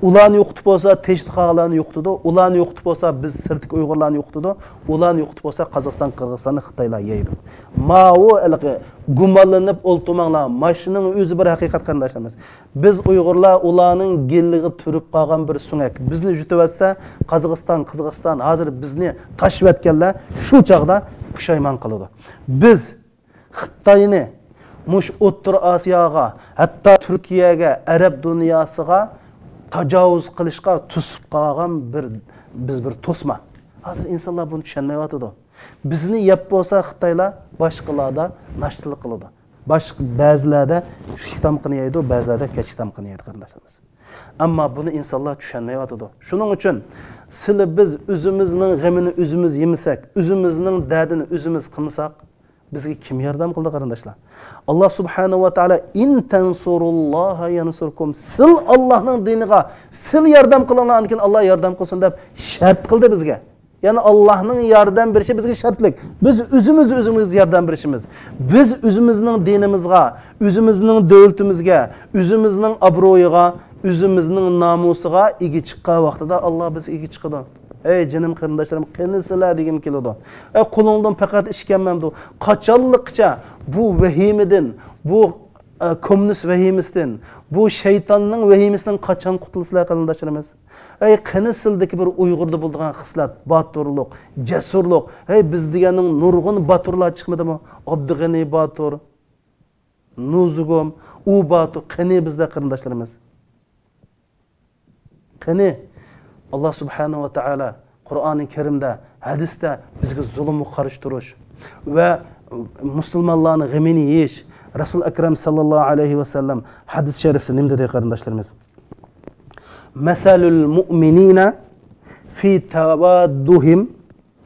ئۇلارنى يوقىتىپ بولسا، تېشتىقاغىلارنى يوقىتىدۇ. ئۇلارنى يوقىتىپ بولسا، بىز سىرتتىكى ئۇيغۇرلارنى يوقىتىدۇ. ئۇلارنى يوقىتىپ بولسا، قازاقىستان، قىرغىزىستاننى خىتايلار يەيدۇ. ماۋۇ ھېلىقى گۇمانلىنىپ ئولتۇرماڭلار. ماشۇنىڭ ئۆزى بىر ھەقىقەت، قېرىنداشلىرىمىز. بىز ئۇيغۇرلار ئۇلارنىڭ گېلىگە تۈرۈپ قالغان بىر سۆڭەك. بىزنى يۇتۇۋەتسە، قازاقىستان، قىرغىزىستان ھازىر بىزنى تاشلىۋەتكەنلەر شۇ چاغدا پۇشايمان قىلىدۇ. بىز خىتاينى مۇشۇ ئوتتۇرا ئاسىياغا، ھەتتا تۈركىيەگە، ئەرەب دۇنياسىغا تاجاۋۇز قىلىشقا توسۇپ قالغان بىر، بىز بىر توسما. ھازىر ئىنسانلار بۇنى چۈشەنمەيۋاتىدۇ. بىزنى يەپ بولسا خىتايلار باشقىلاردا ناشتىلىق قىلىدۇ. باشقا بەزىلەردە چۈشلۈك تامىقىنى يەيدۇ، بەزىلەردە كەچلىك تامىقىنى يەيدۇ، قېرىنداشلىرىمىز. ئەمما بۇنى ئىنسانلار چۈشەنمەيۋاتىدۇ. شۇنىڭ ئۈچۈن سىلى بىز ئۆزىمىزنىڭ غېمىنى ئۆزىمىز يېمىسەك، ئۆزىمىزنىڭ دەردىنى ئۆزىمىز قىلمىساق، بىزگە كىم ياردەم قىلىدۇ، قېرىنداشلار؟ ئاللا سۇبھانەھۇ ۋە تائالا، «ئىن تەنسۇرۇللاھا يەنسۇركۇم.» سىل ئاللانىڭ دىنىغا، سىل ياردەم قىلىڭلار، ئاندىن كېيىن ئاللا ياردەم قىلسۇن، دەپ شەرت قىلدى بىزگە. يەنى ئاللانىڭ ياردەم بېرىشى بىزگە شەرتلىك. بىز ئۆزىمىز ئۆزىمىزگە ياردەم بېرىشىمىز. بىز ئۆزىمىزنىڭ دىنىمىزغا، ئۆزىمىزنىڭ دۆلىتىمىزگە، ئۆزىمىزنىڭ ئابرۇيىغا، ئۆزىمىزنىڭ نامۇسىغا ئىگە چىققان ۋاقتىدا ئاللا بىزگە ئىگە چىقىدۇ. ئەي جېنىم قېرىنداشلىرىم، قېنى سىلەر دېگۈم كېلىدۇ. ئەي قولۇڭدىن پەقەت ئىش كەلمەمدۇ؟ قاچانلىققىچە بۇ ۋەھىمىدىن، بۇ، ئە، كوممۇنىست ۋەھىمىسىدىن، بۇ شەيتاننىڭ ۋەھىمىسىدىن قاچان قۇتۇلىسىلەر، قېرىنداشلىرىمىز؟ ئەي قېنى سىلدىكى بىر ئۇيغۇردا بولىدىغان خىسلەت، باتۇرلۇق، جەسۇرلۇق؟ ھەي بىز دېگەننىڭ نۇرغۇن باتۇرلار چىقمىدىمۇ؟ ئابدۇغېنى باتۇر، نۇزۇگۇم، ئۇ باتۇر، قېنى بىزدە قېرىنداشلىرىمىز؟ قېنى، ئاللا سۇبھانەھۇ ۋە تائالا قۇرئانى كەرىمدە، ھەدىستە بىزگە زۇلۇمغا قارشى تۇرۇش ۋە مۇسۇلمانلارنىڭ غېمىنى يېيىش، رەسۇل ئەكرەم ساللاللاھۇ ئەلەيھى ۋەسەللەم ھەدىس شەرىفتە نېمە دېدى، قېرىنداشلىرىمىز؟ مەسەلۇل مۇئمىنىنە فى تەۋاددۇھىم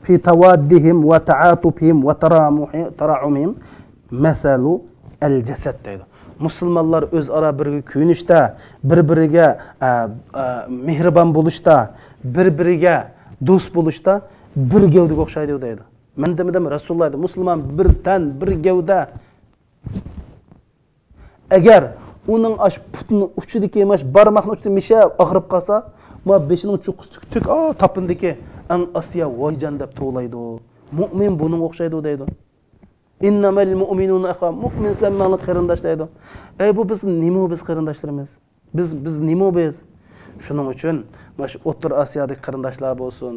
في توادهم وتعاطفهم وترامح-، تراحمهم مثل الجسد دەيدۇ. مۇسۇلمانلار ئۆزئارا بىرگە كۆيۈنۈشتە، بىر-بىرىگە، ئە، ئە، مېھرىبان بولۇشتا، بىر-بىرىگە دوست بولۇشتا بىر گەۋدىگە ئوخشايدۇ دەيدۇ. مەن دېمىدىم، رەسۇلۇللا دېدى. مۇسۇلمان بىر تەن، بىر گەۋدە. ئەگەر ئۇنىڭ ئاش پۇتىنىڭ ئۇچىدىكى ماش بارماقنىڭ ئۇچىدا مىشە ئاغرىپ قالسا، ما بېشىنىڭ چوققىسىدىكى تۈك، ئا، تاپىنىدىكى ئەڭ ئاستىغا ۋايجان دەپ توۋلايدۇ. مۇئمىن بۇنىڭغا ئوخشايدۇ دەيدۇ. «ئىننەمەل مۇئمىنۇنا ئىخۋە»، مۇئمىن سىلەر مېنىڭ قېرىنداش دەيدۇ. ئەي بۇ بىز نېمە بىز قېرىنداشلىرىمىز؟ بىز، بىز نېمە بىز؟ شۇنىڭ ئۈچۈن مانا شۇ ئوتتۇرا ئاسىيادىكى قېرىنداشلار بولسۇن،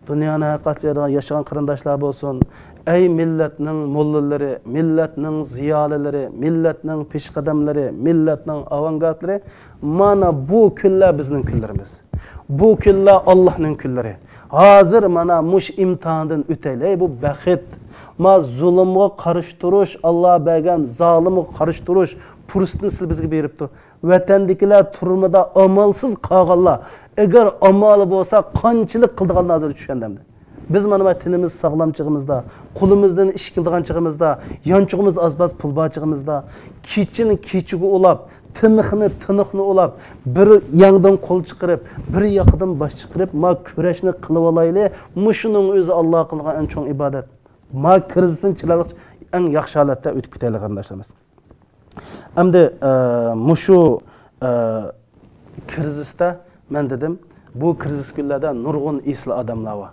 دۇنيانىڭ ھەر قايسى جايىدا ياشىغان قېرىنداشلار بولسۇن، ئەي مىللەتنىڭ موللىلىرى، مىللەتنىڭ زىيالىيلىرى، مىللەتنىڭ پېشقەدەملىرى، مىللەتنىڭ ئاۋانگارتلىرى، مانا بۇ كۈنلەر بىزنىڭ كۈنلىرىمىز. بۇ كۈنلەر ئاللاھنىڭ كۈنلىرى. ھازىر مانا مۇشۇ ئىمتىھاندىن ئۆتەيلى، بۇ بەخت. ما زۇلۇمغا قارشى تۇرۇش، ئاللا بەرگەن زالىمغا قارشى تۇرۇش پۇرسىتىنى سىلە بىزگە بېرىپتۇ. ۋەتەندىكىلەر تۈرمىدە ئامالسىز قالغانلار، ئەگەر ئامالى بولسا قانچىلىك قىلىدىغانلار ھازىر چۈشەندى ئەمدى. بىز مانا بۇ تېنىمىز ساغلام چېغىمىزدا، قولىمىزدىن ئىش كېلىدىغان چېغىمىزدا، يانچۇقىمىزدا ئاز-پاز پۇل بار چېغىمىزدا، كېچىنى كېچىگە ئۇلاپ، تىنىقنى تىنىقنى ئۇلاپ، بىر ياڭدىن قول چىقىرىپ، بىر ياقىدىن باش چىقىرىپ، ما كۈرەشنى قىلىۋالايلى. مۇشۇنىڭ ئۆزى ئاللاغا قىلغان ئەڭ چوڭ ئىبادەت. ما كىرىزىستىن چىرايلىق، ئەڭ ياخشى ھالەتتە ئۆتۈپ كېتەيلى، قېرىنداشلىرىمىز. ئەمدى، ئە، مۇشۇ، ئە، كىرىزىستا مەن دېدىم، بۇ كىرىزىس كۈنلەردە نۇرغۇن ئېسىل ئادەملەر بار.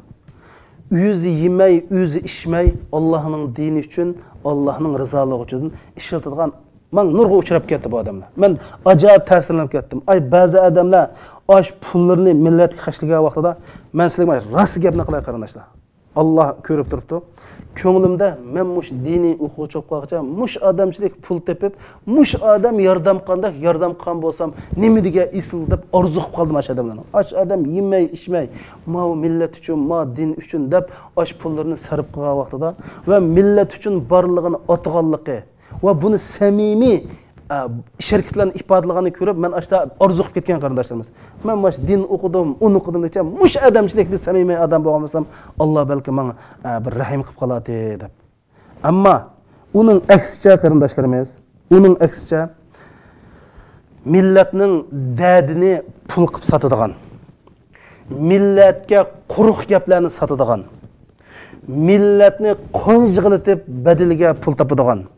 ئۆزى يېمەي، ئۆزى ئىچمەي، ئاللاھنىڭ دىنى ئۈچۈن، ئاللاھنىڭ رىزالىقى ئۈچۈن ئىشلىتىدىغان، مەن نۇرغا ئۇچراپ كەتتى بۇ ئادەملەر. مەن ئاجايىپ تەسىرلىنىپ كەتتىم. ئاي، بەزى ئادەملەر ئاش پۇللىرىنى مىللەتكە خەجلىگەن ۋاقتىدا، مەن سىلەرگە راست گەپنى قىلاي، قېرىنداشلار. ئاللا كۆرۈپ تۇرۇپتۇ. كۆڭلۈمدە مەن مۇشۇ دىنىي ئوقۇغۇچى بولۇپ قالغۇچە، مۇشۇ ئادەمچىلىك پۇل تېپىپ، مۇشۇ ئادەم ياردەم قىلغاندەك ياردەم قىلغان بولسام، نېمە دېگەن ئېسىل دەپ ئارزۇ قىلىپ قالدىم ئاشۇ ئادەملەرنىڭ. ئاشۇ ئادەم يېمەي، ئىچمەي، ماۋۇ مىللەت ئۈچۈن، ما دىن ئۈچۈن دەپ ئاش پۇللىرىنى سەرپ قىلغان ۋاقتىدا ۋە مىللەت ئۈچۈن بارلىقىنى ئاتىغانلىقى، ۋە بۇنى سەمىمىي، ئە، ئىش-ھەرىكەت بىلەن ئىپادىلىگەننى كۆرۈپ، مەن ئاشتا ئارزۇ قىلىپ كەتكەن قېرىنداشلىرىمىز. مەن ماش دىن ئوقۇدۇم، ئۇنى ئوقۇدۇم دېگەنچە، مۇشۇ ئادەمچىلىك بىر سەمىمىي ئادەم بولغان بولسام، ئاللا بەلكى ماڭا، ئە، بىر رەھىم قىلىپ قالاتتى دەپ. ئەمما ئۇنىڭ ئەكسىچە قېرىنداشلىرىمىز، ئۇنىڭ ئەكسىچە مىللەتنىڭ دەردىنى پۇل قىلىپ ساتىدىغان، مىللەتكە قۇرۇق گەپلەرنى ساتىدىغان، مىللەتنى قان يىغلىتىپ بەدىلىگە پۇل تاپىدىغان،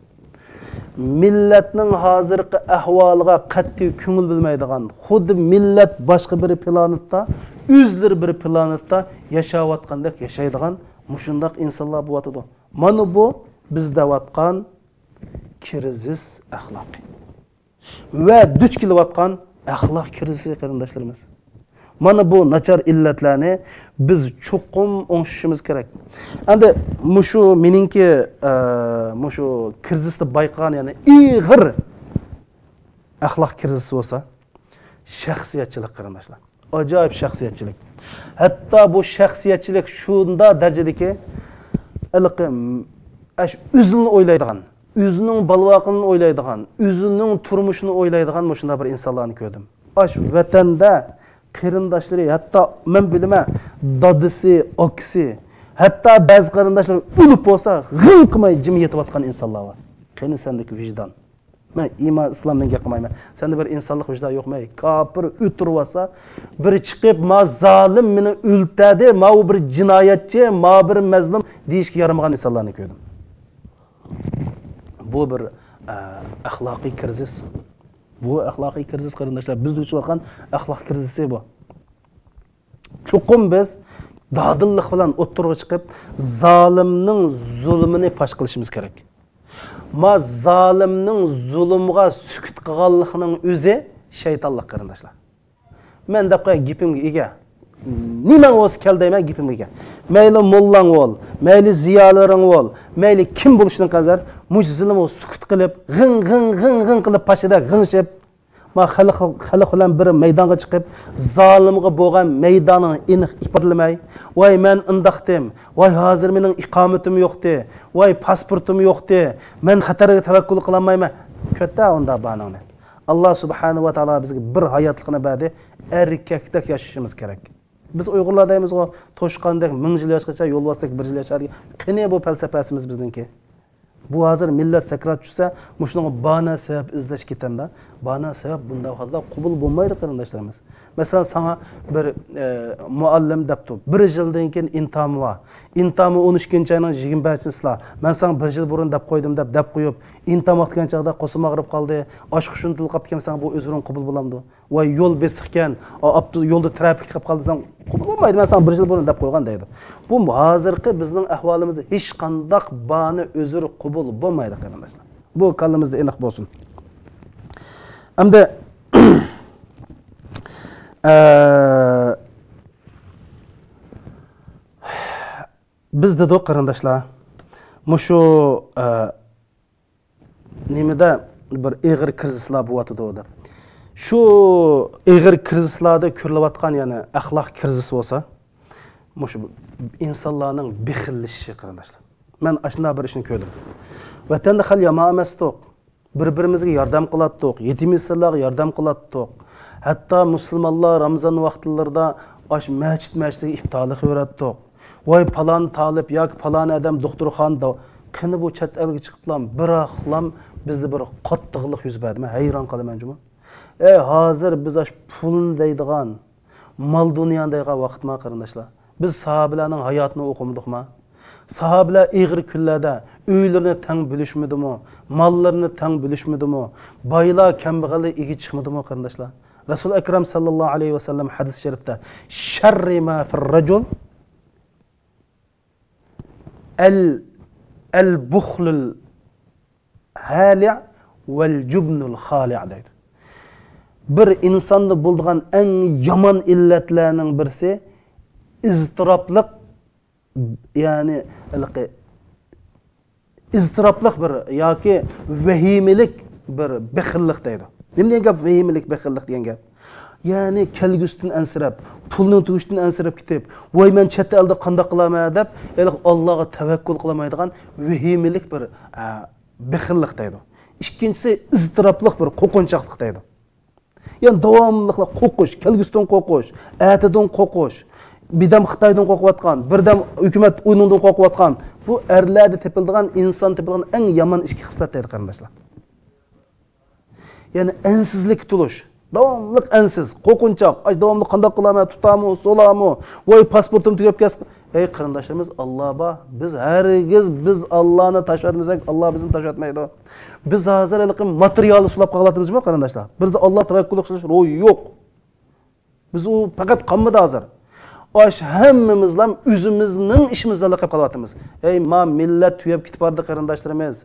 مىللەتنىڭ ھازىرقى ئەھۋالىغا قەتئىي كۆڭۈل بۆلمەيدىغان، خۇددى مىللەت باشقا بىر پلانېتتا، ئۆزلىرى بىر پلانېتتا ياشاۋاتقاندەك ياشايدىغان مۇشۇنداق ئىنسانلار بولۇۋاتىدۇ. مانا بۇ بىز دەۋاتقان كىرىزىس ئەخلاقى. ۋە دۇچ كېلىۋاتقان ئەخلاق كىرىزىسى، قېرىنداشلىرىمىز. مانا بۇ ناچار ئىللەتلەرنى بىز چوقۇم ئوڭشىشىمىز كېرەك. ئەمدى مۇشۇ مېنىڭكى، ئە، مۇشۇ كىرىزىستا بايقىغان يەنە ئېغىر ئەخلاق كىرىزىسى بولسا، شەخسىيەتچىلىك، قېرىنداشلار. ئاجايىپ شەخسىيەتچىلىك. ھەتتا بۇ شەخسىيەتچىلىك شۇنداق دەرىجىدىكى، ھېلىقى، ئەش-، ئۆزىنى ئويلايدىغان، ئۆزىنىڭ بالىۋاقىنى ئويلايدىغان، ئۆزىنىڭ تۇرمۇشىنى ئويلايدىغان مۇشۇنداق بىر ئىنسانلارنى كۆردۈم. ئاش ۋەتەندە قېرىنداشلىرى، ھەتتا مەن بىلىمەن، دادىسى، ئاكىسى، ھەتتا بەزى قېرىنداشلار ئۆلۈپ بولسا، غىڭ قىلماي جىم يېتىۋاتقان ئىنسانلار بار. قېنى سەندىكى ۋىجدان؟ مەن ئىمان، ئىسلامدىن گەپ قىلمايمەن. سەندە بىر ئىنسانلىق ۋىجدان يوقمۇ؟ ئەي، كاپىر ئۆتۈرۈۋالسا، بىر چىقىپ، ما زالىم مېنى ئۆلتەردى، ماۋۇ بىر جىنايەتچى، ما بىر مەزلۇم دېيىشكە يارىمىغان ئىنسانلارنى كۆردۈم. بۇ بىر، ئە، ئەخلاقىي كىرىزىس. بۇ ئەخلاقىي كىرىزىس، قېرىنداشلار. بىز دۇچ كېلىۋاتقان ئەخلاق كىرىزىسى بۇ. چوقۇم بىز دادىللىق بىلەن ئوتتۇرىغا چىقىپ، زالىمنىڭ زۇلۇمىنى پاش قىلىشىمىز كېرەك. ما زالىمنىڭ زۇلۇمغا سۈكۈت قىلغانلىقنىڭ ئۆزى شەيتانلىق، قېرىنداشلار. مەن دەپ قوياي، گېپىمگە ئىگە. نېمەڭ بولسا كەل دەيمەن، گېپىمگە ئىگە. مەيلى موللاڭ بول، مەيلى زىيالىيلىرىڭ بول، مەيلى كىم بولۇشىدىن قەتئىينەزەر، مۇشۇ زۇلۇمغا سۈكۈت قىلىپ، غىڭ، غىڭ، غىڭ، غىڭ قىلىپ پاشىدا غىڭشىپ، ما خەلق، خەلق بىلەن بىر مەيدانغا چىقىپ، زالىمغا بولغان مەيدانىڭنى ئېنىق ئىپادىلىمەي، ۋاي مەن ئۇنداقتىم، ۋاي ھازىر مېنىڭ ئىقامىتىم يوقتى، ۋاي پاسپورتۇم يوقتى، مەن خەتەرگە تەۋەككۈل قىلالمايمەن. كۆتە ئۇنداق بانىڭنى. ئاللا سۇبھانەھۇ ۋە تائالا بىزگە بىر ھاياتلىقنى بەردى، ئەركەكتەك ياشىشىمىز كېرەك. بىز ئۇيغۇرلار دەيمىزغۇ، توشقاندەك مىڭ يىل ياشىغىچە، يولۋاستەك بىر يىل ياشا دېگەن. قېنى بۇ پەلسەپىسىمىز بىزنىڭكى؟ بۇ ھازىر مىللەت سەكرات چۈشسە، مۇشۇنىڭغا بانا سەۋەب ئىزدەش كېتەمدە. بانا سەۋەب بۇنداق ھالدا قوبۇل بولمايدۇ، قېرىنداشلىرىمىز. مەسىلەن، ساڭا بىر، ئە، مۇئەللىم دەپتۇ، بىر يىلدىن كېيىن ئىمتىھانى بار. ئىمتىھانى ئون ئىككىنچى ئاينىڭ يىگىرمە بەشىنچىسىلا. مەن ساڭا بىر يىل بۇرۇن دەپ قويدۇم دەپ، دەپ قويۇپ، ئىمتىھان ۋاقتى كەلگەن چاغدا قورسىقىم ئاغرىپ قالدى، ئاش قوشۇنى تولۇپ قاپتىكەن، ساڭا بۇ ئۆزرۇڭ قوبۇل بولامدۇ؟ ۋاي، يول بېسىقكەن، ئاپتو-، يولدا ترافىكتا قېلىپ قالدى دېسەڭ، قوبۇل بولمايدۇ، مەن ساڭا بىر يىل بۇرۇن دەپ قويغان دەيدۇ. بۇ ھازىرقى بىزنىڭ ئەھۋالىمىزدا ھېچقانداق باھانە، ئۆزۈر قوبۇل بولمايدۇ، قېرىنداشلار. بۇ كاللىمىزدا ئېنىق بولسۇن. ئەمدى، ئە، بىز دېدۇق، قېرىنداشلار، مۇشۇ، ئە، نېمىدە بىر ئېغىر كىرىزىسلار بولۇۋاتىدۇ دەپ. شۇ ئېغىر كىرىزىسلاردا كۆرۈلۈۋاتقان يەنە ئەخلاق كىرىزىسى بولسا، مۇشۇ ئىنسانلارنىڭ بېخىللىشىشى، قېرىنداشلار. مەن ئاشۇنداق بىر ئىشنى كۆردۈم. ۋەتەندە خېلى يامان ئەمەستۇق. بىر-بىرىمىزگە ياردەم قىلاتتۇق، يېتىم يېسىرلارغا ياردەم قىلاتتۇق. ھەتتا مۇسۇلمانلار رامىزان ۋاقىتلىرىدا ئاش مەسچىت مەسچىتىگە ئىپتارلىق بېرەتتۇق. ۋاي پالان تالىپ ياكى پالان ئادەم دوختۇرخانىدا. قېنى بۇ چەت ئەلگە چىقىپلام، بىراقلام بىزدە بىر قاتتىقلىق يۈز بەردى. مەن ھەيران قالىمەن جۇمۇ. ئەي ھازىر بىز ئاش پۇلنى دەيدىغان، مال دۇنيانى دەيدىغان ۋاقىتما، قېرىنداشلار؟ بىز ساھابىلەرنىڭ ھاياتىنى ئوقۇمىدۇقما؟ ساھابىلەر ئېغىر كۈنلەردە ئۆيلىرىنى تەڭ بۆلۈشمىدىمۇ؟ ماللىرىنى تەڭ بۆلۈشمىدىمۇ؟ بايلار كەمبەغەللەر ئىگە چىقمىدىمۇ، قېرىنداشلار؟ رەسۇل ئەكرەم ساللاللاھۇ ئەلەيھى ۋەسەللەم ھەدىس شەرىپتە، شەررى ما فىر رەجۇل ئەل، ئەل بۇخلۇل ھالىئ ۋەل جۇبنۇل خالىئ دەيدۇ. بىر ئىنساندا بولىدىغان ئەڭ يامان ئىللەتلەرنىڭ بىرسى ئىزتىراپلىق، يەنى ھېلىقى ئىزتىراپلىق بىر ياكى ۋەھىمىلىك بىر بېخىللىق دەيدۇ. نېمە دېگەن گەپ ۋەھىمىلىك بېخىللىق دېگەن گەپ؟ يەنى كەلگۈسىدىن ئەنسىرەپ، پۇلنىڭ تۈگىشىدىن ئەنسىرەپ كېتىپ، ۋاي مەن چەت ئەلدە قانداق قىلارمەن دەپ، ھېلىقى ئاللاغا تەۋەككۈل قىلالمايدىغان ۋەھىمىلىك بىر، ئە، بېخىللىق دەيدۇ. ئىككىنچىسى ئىزتىراپلىق بىر قورقۇنچاقلىق دەيدۇ. يەنى داۋاملىقلا قورقۇش، كەلگۈسىدىن قورقۇش، ئەتىدىن قورقۇش، بىردەم خىتايدىن قورقۇۋاتقان، بىردەم ھۆكۈمەت ئۇنىڭدىن قورقۇۋاتقان. بۇ ئەرلەردە تېپىلىدىغان، ئىنسان تېپىلىدىغان ئەڭ يامان ئىككى خىسلەت دەيدۇ، قېرىنداشلار. يەنى ئەنسىزلىك تۇتۇلۇش. داۋاملىق ئەنسىز، قورقۇنچاق. ئاي، داۋاملىق قانداق قىلارمەن، تۇتامۇ، سولامۇ؟ ۋاي، پاسپورتۇم تۈگەپ كەتسە. ھەي، قېرىنداشلىرىمىز، ئاللا بار. بىز ھەرگىز بىز ئاللانى تاشلىۋەتمىسەك، ئاللا بىزنى تاشلىۋەتمەيدۇ. بىز ھازىر ھېلىقى ماتېرىيالنى سولاپ قالىۋاتىمىزمۇ، قېرىنداشلار؟ بىزدە ئاللا تەۋەككۈل قىلىش روھى يوق. بىز ئۇ پەقەت قالمىدى ھازىر. ئاش ھەممىمىزلام ئۆزىمىزنىڭ ئىشىمىزدا قېلىپ قالىۋاتىمىز. ھەي، ما مىللەت تۈگەپ كېتىپ بارىدۇ، قېرىنداشلىرىمىز.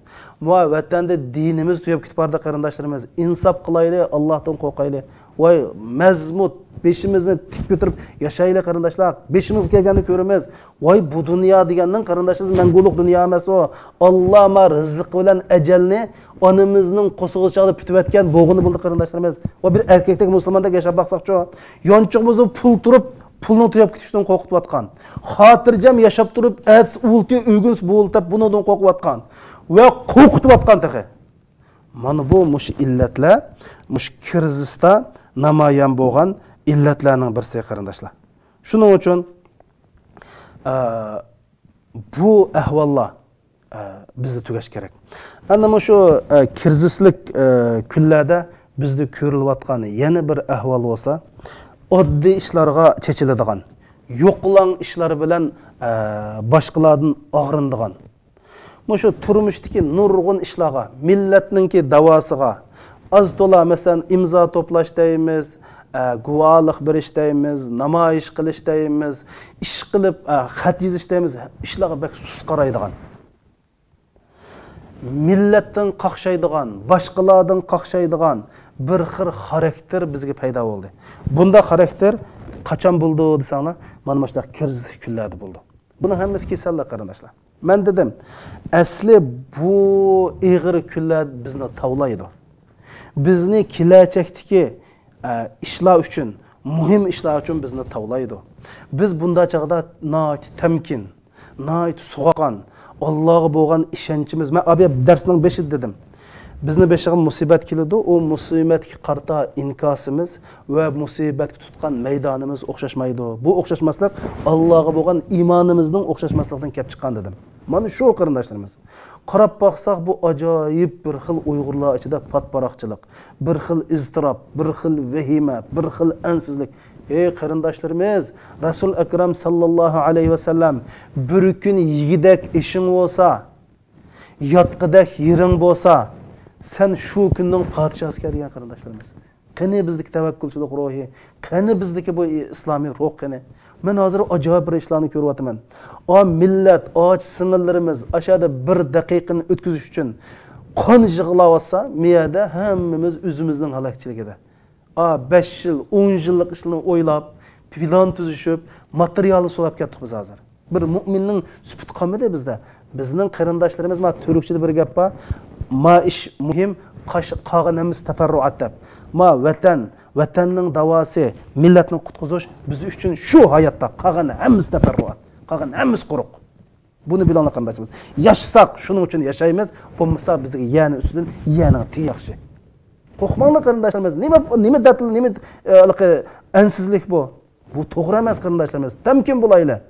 ما ۋەتەندە دىنىمىز تۈگەپ كېتىپ بارىدۇ، قېرىنداشلىرىمىز. ئىنساپ قىلايلى، ئاللاھتىن قورقايلى. ۋاي، مەزمۇت، بېشىمىزنى تىك كۆتۈرۈپ ياشايلى، قېرىنداشلار. بېشىمىزغا كەلگەننى كۆرىمىز. ۋاي، بۇ دۇنيا دېگەننىڭ، قېرىنداشلىرىمىز، مەڭگۈلۈك دۇنيا ئەمەس ئۇ. ئاللا ما رىزىق بىلەن ئەجەلنى ئانىمىزنىڭ قورسىقىغا چاغدا پۈتۈۋەتكەن بولغىنى بولدى، قېرىنداشلىرىمىز. ۋە بىر ئەركەكتەك مۇسۇلماندەك ياشاپ باقساقچۇ؟ يانچۇقىمىزدا پۇل تۇرۇپ، پۇلنىڭ تۈگەپ كېتىشىدىن قورقۇتۇۋاتقان. خاتىرجەم ياشاپ تۇرۇپ، ئەتىسى ئۇلتى ئۆگۈنسە بولدى دەپ بۇنىڭدىن قورقۇۋاتقان. ۋە قورقۇتۇۋاتقان تېخى. مانا بۇ مۇشۇ ئىللەتلەر، مۇشۇ كىرىزىستا نامايان بولغان ئىللەتلەرنىڭ بىرسى، قېرىنداشلار. شۇنىڭ ئۈچۈن، ئە، بۇ ئەھۋاللار، ئە، بىزدە تۈگەش كېرەك. ئەنە مۇشۇ، ئە، كىرىزىسلىك، ئە، كۈنلەردە بىزدە كۆرۈلۈۋاتقان يەنە بىر ئەھۋال بولسا، ئاددىي ئىشلارغا چېچىلىدىغان، يوقىلاڭ ئىشلار بىلەن، ئە، باشقىلاردىن ئاغرىنىدىغان. مۇشۇ تۇرمۇشتىكى نۇرغۇن ئىشلارغا، مىللەتنىڭكى داۋاسىغا، ئاز تولا، مەسىلەن، ئىمزا توپلاش دەيمىز، ئە، گۇۋاھلىق بېرىش دەيمىز، نامايىش قىلىش دەيمىز، ئىش قىلىپ، ئە، خەت يېزىش دەيمىز، ئىشلارغا بەك سۇس قارايدىغان، مىللەتتىن قاقشايدىغان، باشقىلاردىن قاقشايدىغان بىر خىل خاراكتېر بىزگە پەيدا بولدى. بۇنداق خاراكتېر قاچان بولىدۇ دېسەڭلار، مانا مۇشۇنداق كىرىزىس كۈنلەردە بولىدۇ. بۇنىڭ ھەممىسى كېسەللىك، قېرىنداشلار. مەن دېدىم، ئەسلى بۇ ئېغىر كۈنلەر بىزنى تاۋلايدۇ. بىزنى كېلەچەكتىكى، ئە، ئىشلار ئۈچۈن، مۇھىم ئىشلار ئۈچۈن بىزنى تاۋلايدۇ. بىز بۇنداق چاغدا ناھايىتى تەمكىن، ناھايىتى سوغۇققان، ئاللاغا بولغان ئىشەنچىمىز، مەن ئابىيا دەرسنىڭ بېشىدا دېدىم. بىزنىڭ بېشىغا مۇسىبەت كېلىدۇ، ئۇ مۇسىبەتكە قارىتا ئىنكاسىمىز ۋە مۇسىبەتكە تۇتقان مەيدانىمىز ئوخشاشمايدۇ. بۇ ئوخشاشماسلىق ئاللاغا بولغان ئىمانىمىزنىڭ ئوخشاشماسلىقىدىن كەپ چىققان دېدىم. مانا شۇ، قېرىنداشلىرىمىز. قاراپ باقساق، بۇ ئاجايىپ بىر خىل ئۇيغۇرلار ئىچىدە پات-پاراقچىلىق، بىر خىل ئىزتىراپ، بىر خىل ۋەھىمە، بىر خىل ئەنسىزلىك. ئەي قېرىنداشلىرىمىز، رەسۇل ئەكرەم ساللاللاھۇ ئەلەيھى ۋەسەللەم بىر كۈن يېگۈدەك ئېشىڭ بولسا، ياتقۇدەك يېرىڭ بولسا، سەن شۇ كۈننىڭ پادىشاھسىكەن دېگەن، قېرىنداشلىرىمىز. قېنى بىزدىكى تەۋەككۈلچىلىك روھى؟ قېنى بىزدىكى بۇ ئىسلامىي روھ قېنى؟ مەن ھازىر ئاجايىپ بىر ئىشلارنى كۆرۈۋاتىمەن. ئا مىللەت، ئاچ سىڭىللىرىمىز ئاشۇ يەردە بىر دەقىقىنى ئۆتكۈزۈش ئۈچۈن قان يىغلاۋاتسا، مۇ يەردە ھەممىمىز ئۆزىمىزنىڭ ھالاكچىلىكىدە. ئا، بەش يىل، ئون يىللىق ئىشلارنى ئويلاپ، پىلان تۈزۈشۈپ، ماتېرىيالنى سوراپ كەتتۇق بىز ھازىر. بىر مۇئمىننىڭ سۈپىتى قالمىدى بىزدە. بىزنىڭ قېرىنداشلىرىمىز، ما تۈركچىدە بىر گەپ بار، ما ئىش مۇھىم، قاش-، قالغان ھەممىسى تەپەررۇئات دەپ. ما ۋەتەن، ۋەتەننىڭ داۋاسى، مىللەتنى قۇتقۇزۇش بىز ئۈچۈن شۇ ھاياتتا، قالغان ھەممىسى تەپەررۇئات، قالغان ھەممىسى قۇرۇق. بۇنى بىلىڭلار قېرىنداشلىرىمىز. ياشىساق شۇنىڭ ئۈچۈن ياشايمىز، بولمىسا بىزگە يەرنىڭ ئۈستىدىن يەرنىڭ تېگى ياخشى. قورقماڭلار قېرىنداشلىرىمىز. نېمە، نېمە دەتىل، نېمە، ئە، ئەنسىزلىك بۇ؟ بۇ توغرا ئەمەس قېرىنداشلىرىمىز. تەمكىن بولايلى.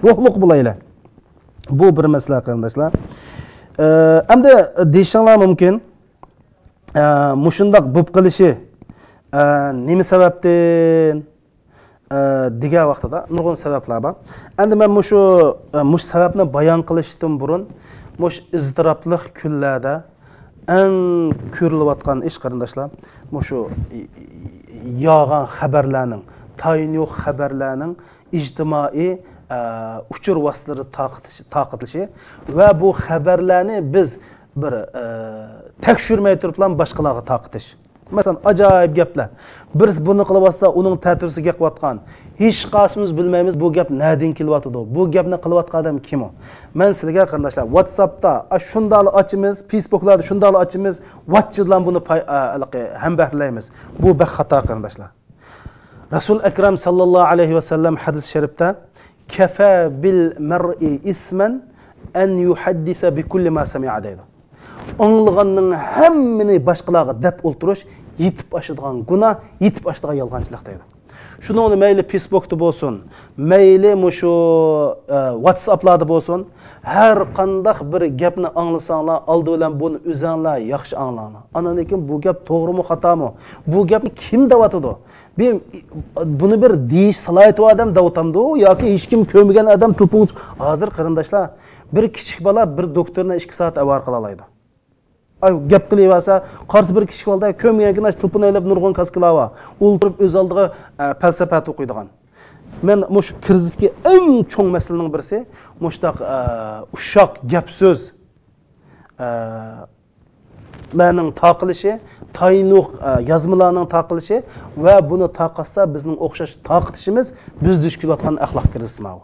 روھلۇق بولايلى. بۇ بىر مەسىلە قېرىنداشلار. ئە، ئەمدى دېيىشىڭلار مۇمكىن، ئە، مۇشۇنداق بولۇپ قېلىشى، ئە، نېمە سەۋەبتىن؟ ئە، دېگەن ۋاقتىدا نۇرغۇن سەۋەبلەر بار. ئەمدى مەن مۇشۇ، ئە، مۇشۇ سەۋەبنى بايان قىلىشتىن بۇرۇن، مۇشۇ ئىزتىراپلىق كۈنلەردە ئەڭ كۆرۈلۈۋاتقان ئىش، قېرىنداشلار، مۇشۇ يالغان خەۋەرلەرنىڭ، تايىنى يوق خەۋەرلەرنىڭ ئىجتىمائىي، ئە، ئۇچۇر ۋاسىتىلىرى تارقىتىش-، تارقىتىلىشى ۋە بۇ خەۋەرلەرنى بىز بىر، ئە، تەكشۈرمەي تۇرۇپلا باشقىلارغا تارقىتىش. مەسىلەن، ئاجايىپ گەپلەر. بىرسى بۇنى قىلىۋاتسا، ئۇنىڭ تەتۈرىسىگە گەپ قىلىۋاتقان. ھېچقايسىمىز بىلمەيمىز، بۇ گەپ نەدىن كېلىۋاتىدۇ؟ بۇ گەپنى قىلىۋاتقان ئادەم كىم ئۇ؟ مەن سىلىگە، قېرىنداشلار، ۋاتساپتا، ئا، شۇنداقلا ئاچىمىز، فېيسبۇكلاردا شۇنداقلا ئاچىمىز، ۋاچچىدىلا بۇنى پاي-، ئا، ھېلىقى ھەمبەھىرلەيمىز. بۇ بەك خاتا، قېرىنداشلار. رەسۇل ئەكرەم ساللاللاھۇ ئەلەيھى ۋەسەللەم ھەدىس شەرىپتە، كەفە بىل مەرئى ئىسمەن ئەن يۇھەددىسە بىكۇللى ما سەمىئە دەيدۇ. ئاڭلىغاننىڭ ھەممىنى باشقىلارغا دەپ ئولتۇرۇش يېتىپ ئاشىدىغان گۇناھ، يېتىپ ئاشىدىغان يالغانچىلىق دەيدۇ. شۇنىڭ بىلەن مەيلى فېيسبۇكتا بولسۇن، مەيلى مۇشۇ، ئە، ۋاتساپلاردا بولسۇن، ھەر قانداق بىر گەپنى ئاڭلىساڭلار، ئالدى بىلەن بۇنى ئۆزەڭلار ياخشى ئاڭلاڭلار. ئاندىن كېيىن بۇ گەپ توغرىمۇ، خاتامۇ؟ بۇ گەپنى كىم دەۋاتىدۇ؟ بىر، بۇنى بىر دېيىش سالاھىيىتى بار ئادەم دەۋاتامدۇ ياكى ھېچكىم كۆرمىگەن ئادەم تېلېفون، ھازىر قېرىنداشلار، بىر كىچىك بالا بىر دوكتورنى ئىككى سائەت ئاۋارە قىلالايدۇ. ئاي، گەپ قىلىۋەرسە، قارىسا بىر كىشى بالىدا كۆرمىگەنكىن، ئاش تېلېفون ئېلىپ نۇرغۇن كاسكىلار بار. ئولتۇرۇپ ئۆز ئالدىغا، ئە، پەلسەپە توقۇيدىغان. مەن مۇشۇ كىرىزىستىكى ئەڭ چوڭ مەسىلىنىڭ بىرسى، مۇشۇنداق، ئە، ئۇششاق گەپ سۆز، ئە، لەرنىڭ تارقىلىشى، تايىنلىق، ئە، يازمىلارنىڭ تارقىلىشى ۋە بۇنى تارقاتسا بىزنىڭ ئوخشاش تارقىتىشىمىز بىز دۇچ كېلىۋاتقان ئەخلاق كىرىزىسى ماۋۇ.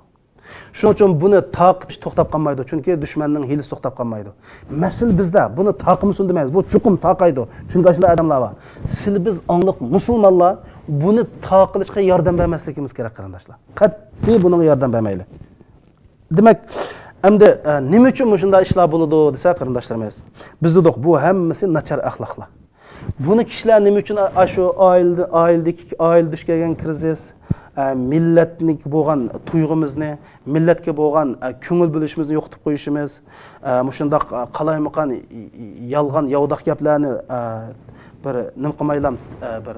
شۇنىڭ ئۈچۈن بۇنى تارقىتىش توختاپ قالمايدۇ، چۈنكى دۈشمەننىڭ ھىيلىسى توختاپ قالمايدۇ. مەسىلە بىزدە، بۇنى تارقىمىسۇن دېمەيمىز، بۇ چوقۇم تارقايدۇ، چۈنكى ئاشۇنداق ئادەملەر بار. سىلى بىز ئاڭلىق مۇسۇلمانلار بۇنى تارقىلىشقا ياردەم بەرمەسلىكىمىز كېرەك، قېرىنداشلار. قەتئىي بۇنىڭغا ياردەم بەرمەيلى. دېمەك، ئەمدى، ئە، نېمە ئۈچۈن مۇشۇنداق ئىشلار بولىدۇ دېسە، قېرىنداشلىرىمىز، بىز دېدۇق، بۇ ھەممىسى ناچار ئەخلاقلار. بۇنى كىشىلەر نېمە ئۈچۈن ئاشۇ ئائىلىدە، ئائىلىدىكى، ئائىلىدە دۇچ كەلگەن كىرىزىس، ئە، مىللەتنىڭكى بولغان تۇيغۇمىزنى، مىللەتكە بولغان، ئە، كۆڭۈل بۆلۈشىمىزنى يوقىتىپ قويۇشىمىز، ئە، مۇشۇنداق، ئە، قالايمىقان، يالغان، ياۋىداق گەپلەرنى، ئە، بىر نېمە قىلمايلا، ئە، بىر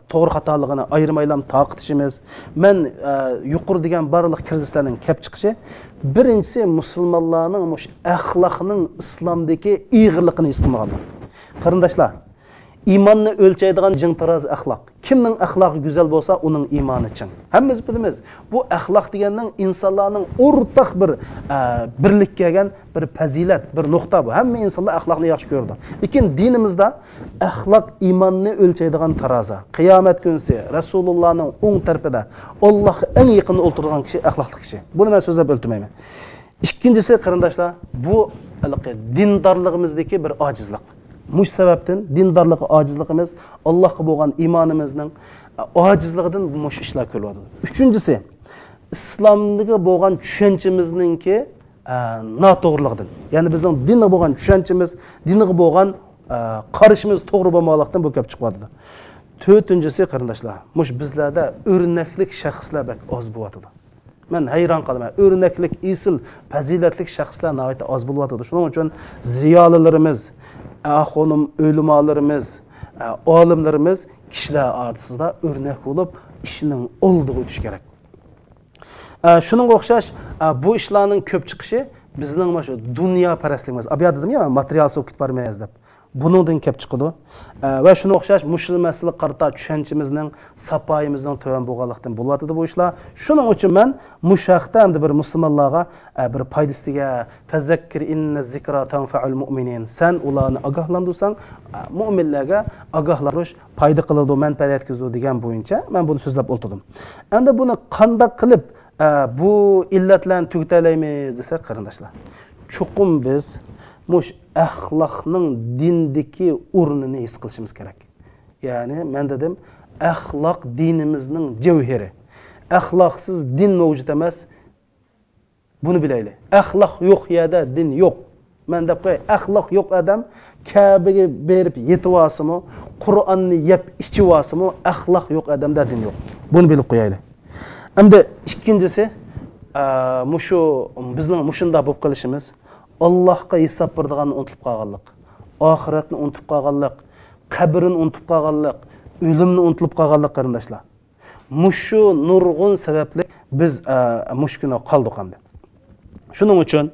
توغرا خاتالىقىنى ئايرىمايلا تارقىتىشىمىز. مەن، ئە، يۇقىرى دېگەن بارلىق كىرىزىسلەرنىڭ كەپ چىقىشى، بىرىنچىسى مۇسۇلمانلارنىڭ مۇشۇ ئەخلاقنىڭ ئىسلامدىكى ئېغىرلىقىنى ھېس قىلمىغانلار. قېرىنداشلار، ئىماننى ئۆلچەيدىغان جىڭ تارازا ئەخلاق. كىمنىڭ ئەخلاقى گۈزەل بولسا، ئۇنىڭ ئىمانى چىڭ. ھەممىمىز بىلىمىز، بۇ ئەخلاق دېگەننىڭ ئىنسانلارنىڭ ئورتاق بىر، ئە، بىرلىككە كەلگەن بىر پەزىلەت، بىر نۇقتا بۇ. ھەممە ئىنسانلار ئەخلاقنى ياخشى كۆرىدۇ. لېكىن دىنىمىزدا ئەخلاق ئىماننى ئۆلچەيدىغان تارازا. قىيامەت كۈنىسى رەسۇلۇللانىڭ ئوڭ تەرىپىدە ئاللاھقا ئەڭ يېقىندا ئولتۇرىدىغان كىشى ئەخلاقلىق كىشى. بۇنى مەن سۆزلەپ ئۆلتۈرمەيمەن. ئىككىنچىسى، قېرىنداشلار، بۇ ھېلىقى دىندارلىقىمىزدىكى بىر ئاجىزلىق. مۇشۇ سەۋەبتىن دىندارلىققا ئاجىزلىقىمىز، ئاللاھقا بولغان ئىمانىمىزنىڭ ئاجىزلىقىدىن مۇشۇ ئىشلار كۆرۈلۈۋاتىدۇ. ئۈچىنچىسى، ئىسلامغا بولغان چۈشەنچىمىزنىڭكى، ئە، ناتوغرىلىقىدىن. يەنى بىزنىڭ دىنغا بولغان چۈشەنچىمىز، دىنغا بولغان، ئە، قارىشىمىز توغرا بولمىغانلىقتىن بۇ كەپ چىقىۋاتىدۇ. تۆتىنچىسى، قېرىنداشلار، مۇشۇ بىزلەردە ئۆرنەكلىك شەخسلەر بەك ئاز بولۇۋاتىدۇ. مەن ھەيران قالىمەن، ئۆرنەكلىك، ئېسىل، پەزىلەتلىك شەخسلەر ناھايىتى ئاز بولۇۋاتىدۇ. شۇنىڭ ئۈچۈن زىيالىيلىرىمىز، ئە، خانىم ئۆلىمالىرىمىز، ئە، ئالىملىرىمىز كىشىلەر ئارىسىدا ئۆرنەك بولۇپ، ئىشنىڭ ئالدىغا ئۆتۈش كېرەك. ئە، شۇنىڭغا ئوخشاش، ئە، بۇ ئىشلارنىڭ كۆپ چىقىشى بىزنىڭ مانا شۇ دۇنياپەرەسلىكىمىز. ئابىيا دېدىم يا، ماتېرىيال سوقۇپ كېتىپ بارمايمىز دەپ. بۇنىڭدىن كەپ چىقىدۇ. ئە، ۋە شۇنىڭغا ئوخشاش مۇشۇ مەسىلىگە قارىتا چۈشەنچىمىزنىڭ، ساپايىمىزنىڭ تۆۋەن بولغانلىقتىن بولۇۋاتىدۇ بۇ ئىشلار. شۇنىڭ ئۈچۈن مەن مۇشۇ ھەقتە ئەمدى بىر مۇسۇلمانلارغا، ئە، بىر پايدىسى تېگەر، فەزەككىر ئىننە زىكرا تەنفەئۇل مۇئمىنىن. سەن ئۇلارنى ئاگاھلاندۇرساڭ، ئە، مۇئمىنلەرگە ئاگاھلاندۇرۇش پايدا قىلىدۇ، مەنپەئەت يەتكۈزىدۇ دېگەن بويىچە مەن بۇنى سۆزلەپ ئولتۇردۇم. ئەمدى بۇنى قانداق قىلىپ، ئە، بۇ ئىللەتلەرنى تۈگىتەلەيمىز دېسەك، قېرىنداشلار، چوقۇم بىز مۇشۇ ئەخلاقنىڭ دىندىكى ئورنىنى ھېس قىلىشىمىز كېرەك. يەنى مەن دېدىم، ئەخلاق دىنىمىزنىڭ جەۋھىرى. ئەخلاقسىز دىن مەۋجۇت ئەمەس. بۇنى بىلەيلى. ئەخلاق يوق يەردە دىن يوق. مەن دەپ قوياي، ئەخلاق يوق ئادەم كەبىگە بېرىپ يېتىۋالسىمۇ، قۇرئاننى يەپ ئىچىۋالسىمۇ، ئەخلاق يوق ئادەمدە دىن يوق. بۇنى بىلىپ قويايلى. ئەمدى ئىككىنچىسى، ئە، مۇشۇ بىزنىڭ مۇشۇنداق بولۇپ قېلىشىمىز، ئاللاھقا ھېساب بېرىدىغاننى ئۇنتۇپ قالغانلىق، ئاخىرەتنى ئۇنتۇپ قالغانلىق، قەبرىنى ئۇنتۇپ قالغانلىق، ئۆلۈمنى ئۇنتۇلۇپ قالغانلىق، قېرىنداشلار. مۇشۇ نۇرغۇن سەۋەبلىك بىز، ئە، مۇشۇ كۈنى قالدۇق ئەمدى. شۇنىڭ ئۈچۈن،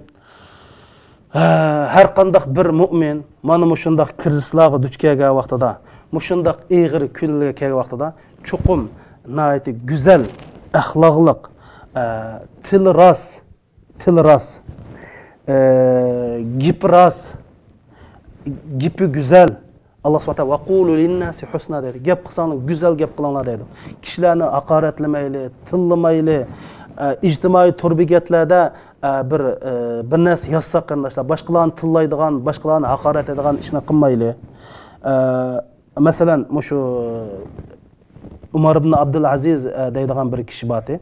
ئە، ھەر قانداق بىر مۇئمىن مانا مۇشۇنداق كىرىزىسلارغا دۇچ كەلگەن ۋاقتىدا، مۇشۇنداق ئېغىر كۈنلەرگە كەلگەن ۋاقتىدا چوقۇم ناھايىتى گۈزەل ئەخلاقلىق، ئە، تىل راست، تىل راست، ئە، گېپى راست، گېپى گۈزەل. ئاللا سۇبھانەھۇ ۋە تائالا «ۋەقۇلۇ لىنناسى ھۇسنا» دەيدۇ. گەپ قىلساڭلار، گۈزەل گەپ قىلىڭلار دەيدۇ. كىشىلەرنى ھاقارەتلىمەيلى، تىللىمايلى. ئە، ئىجتىمائىي تور بېكەتلەردە، ئە، بىر، ئە، بىر نەرسە يازساق، قېرىنداشلار، باشقىلارنى تىللايدىغان، باشقىلارنى ھاقارەتلەيدىغان ئىشنى قىلمايلى. ئە، مەسىلەن، مۇشۇ ئۇمار ئىبن ئابدۇلئەزىز، ئە، دەيدىغان بىر كىشى بارتى.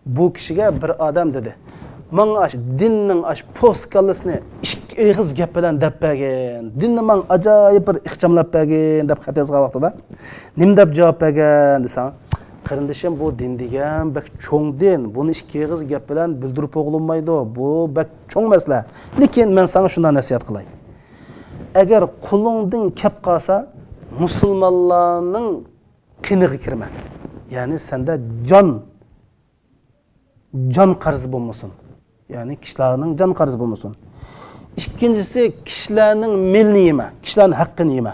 بۇ كىشىگە بىر ئادەم دېدى، «ماڭا ئاش دىننىڭ ئاش پوس كاللىسىنى ئىككى ئېغىز گەپ بىلەن دەپ بەرگىن، دىننى ماڭا ئاجايىپ بىر ئىخچاملاپ بەرگىن» دەپ خەت يازغان ۋاقتىدا، نېمە دەپ جاۋاب بەرگەن دېسەڭ، «قېرىندىشىم، بۇ دىن دېگەن بەك چوڭ دىن، بۇنى ئىككى ئېغىز گەپ بىلەن بىلدۈرۈپ بولۇنمايدۇ، بۇ بەك چوڭ مەسىلە. لېكىن مەن ساڭا شۇنداق نەسىھەت قىلاي. ئەگەر قولۇڭدىن كەپ قالسا، مۇسۇلمانلارنىڭ قېنىغا كىرمە. يەنى سەندە جان، جان قەرزى بولمىسۇن. يەنى كىشىلەرنىڭ جان قەرزى بولمىسۇن. ئىككىنچىسى، كىشىلەرنىڭ مېلىنى يېمە، كىشىلەرنىڭ ھەققىنى يېمە.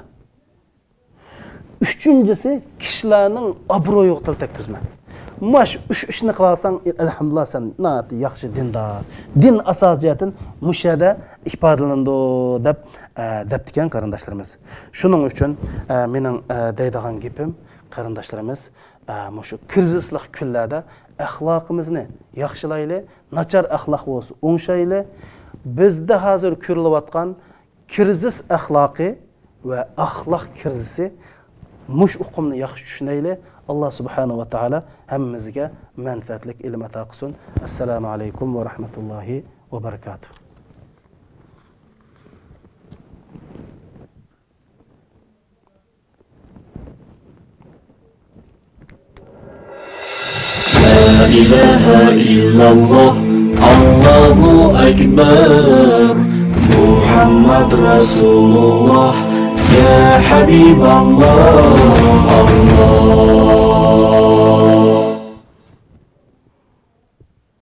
ئۈچىنچىسى، كىشىلەرنىڭ ئابرۇيىغا تىل تەگكۈزمە. ماش ئۈچ ئىشنى قىلالساڭ، ئەلھەمدۇلىللا، سەن ناھايىتى ياخشى دىندار. دىن ئاساسىي جەھەتتىن مۇشۇ يەردە ئىپادىلىنىدۇ» دەپ، ئە، دەپتىكەن قېرىنداشلىرىمىز. شۇنىڭ ئۈچۈن، ئە، مېنىڭ، ئە، دەيدىغان گېپىم، قېرىنداشلىرىمىز، ئە، مۇشۇ كىرىزىسلىق كۈنلەردە ئەخلاقىمىزنى ياخشىلايلى، ناچار ئەخلاق بولسا ئوڭشايلى. بىزدە ھازىر كۆرۈلۈۋاتقان كىرىزىس ئەخلاقى ۋە ئەخلاق كىرىزىسى، مۇشۇ ئۇقۇمنى ياخشى چۈشىنەيلى. ئاللا سۇبھانەھۇ ۋە تائالا ھەممىمىزگە مەنپەئەتلىك ئىلىم ئاتا قىلسۇن. ئەسسالامۇ ئەلەيكۇم ۋە رەھمەتۇللاھى ۋە بەرىكاتۇھ. لا إله إلا الله، الله أكبر، محمد رسول الله، يا حبيب الله، الله.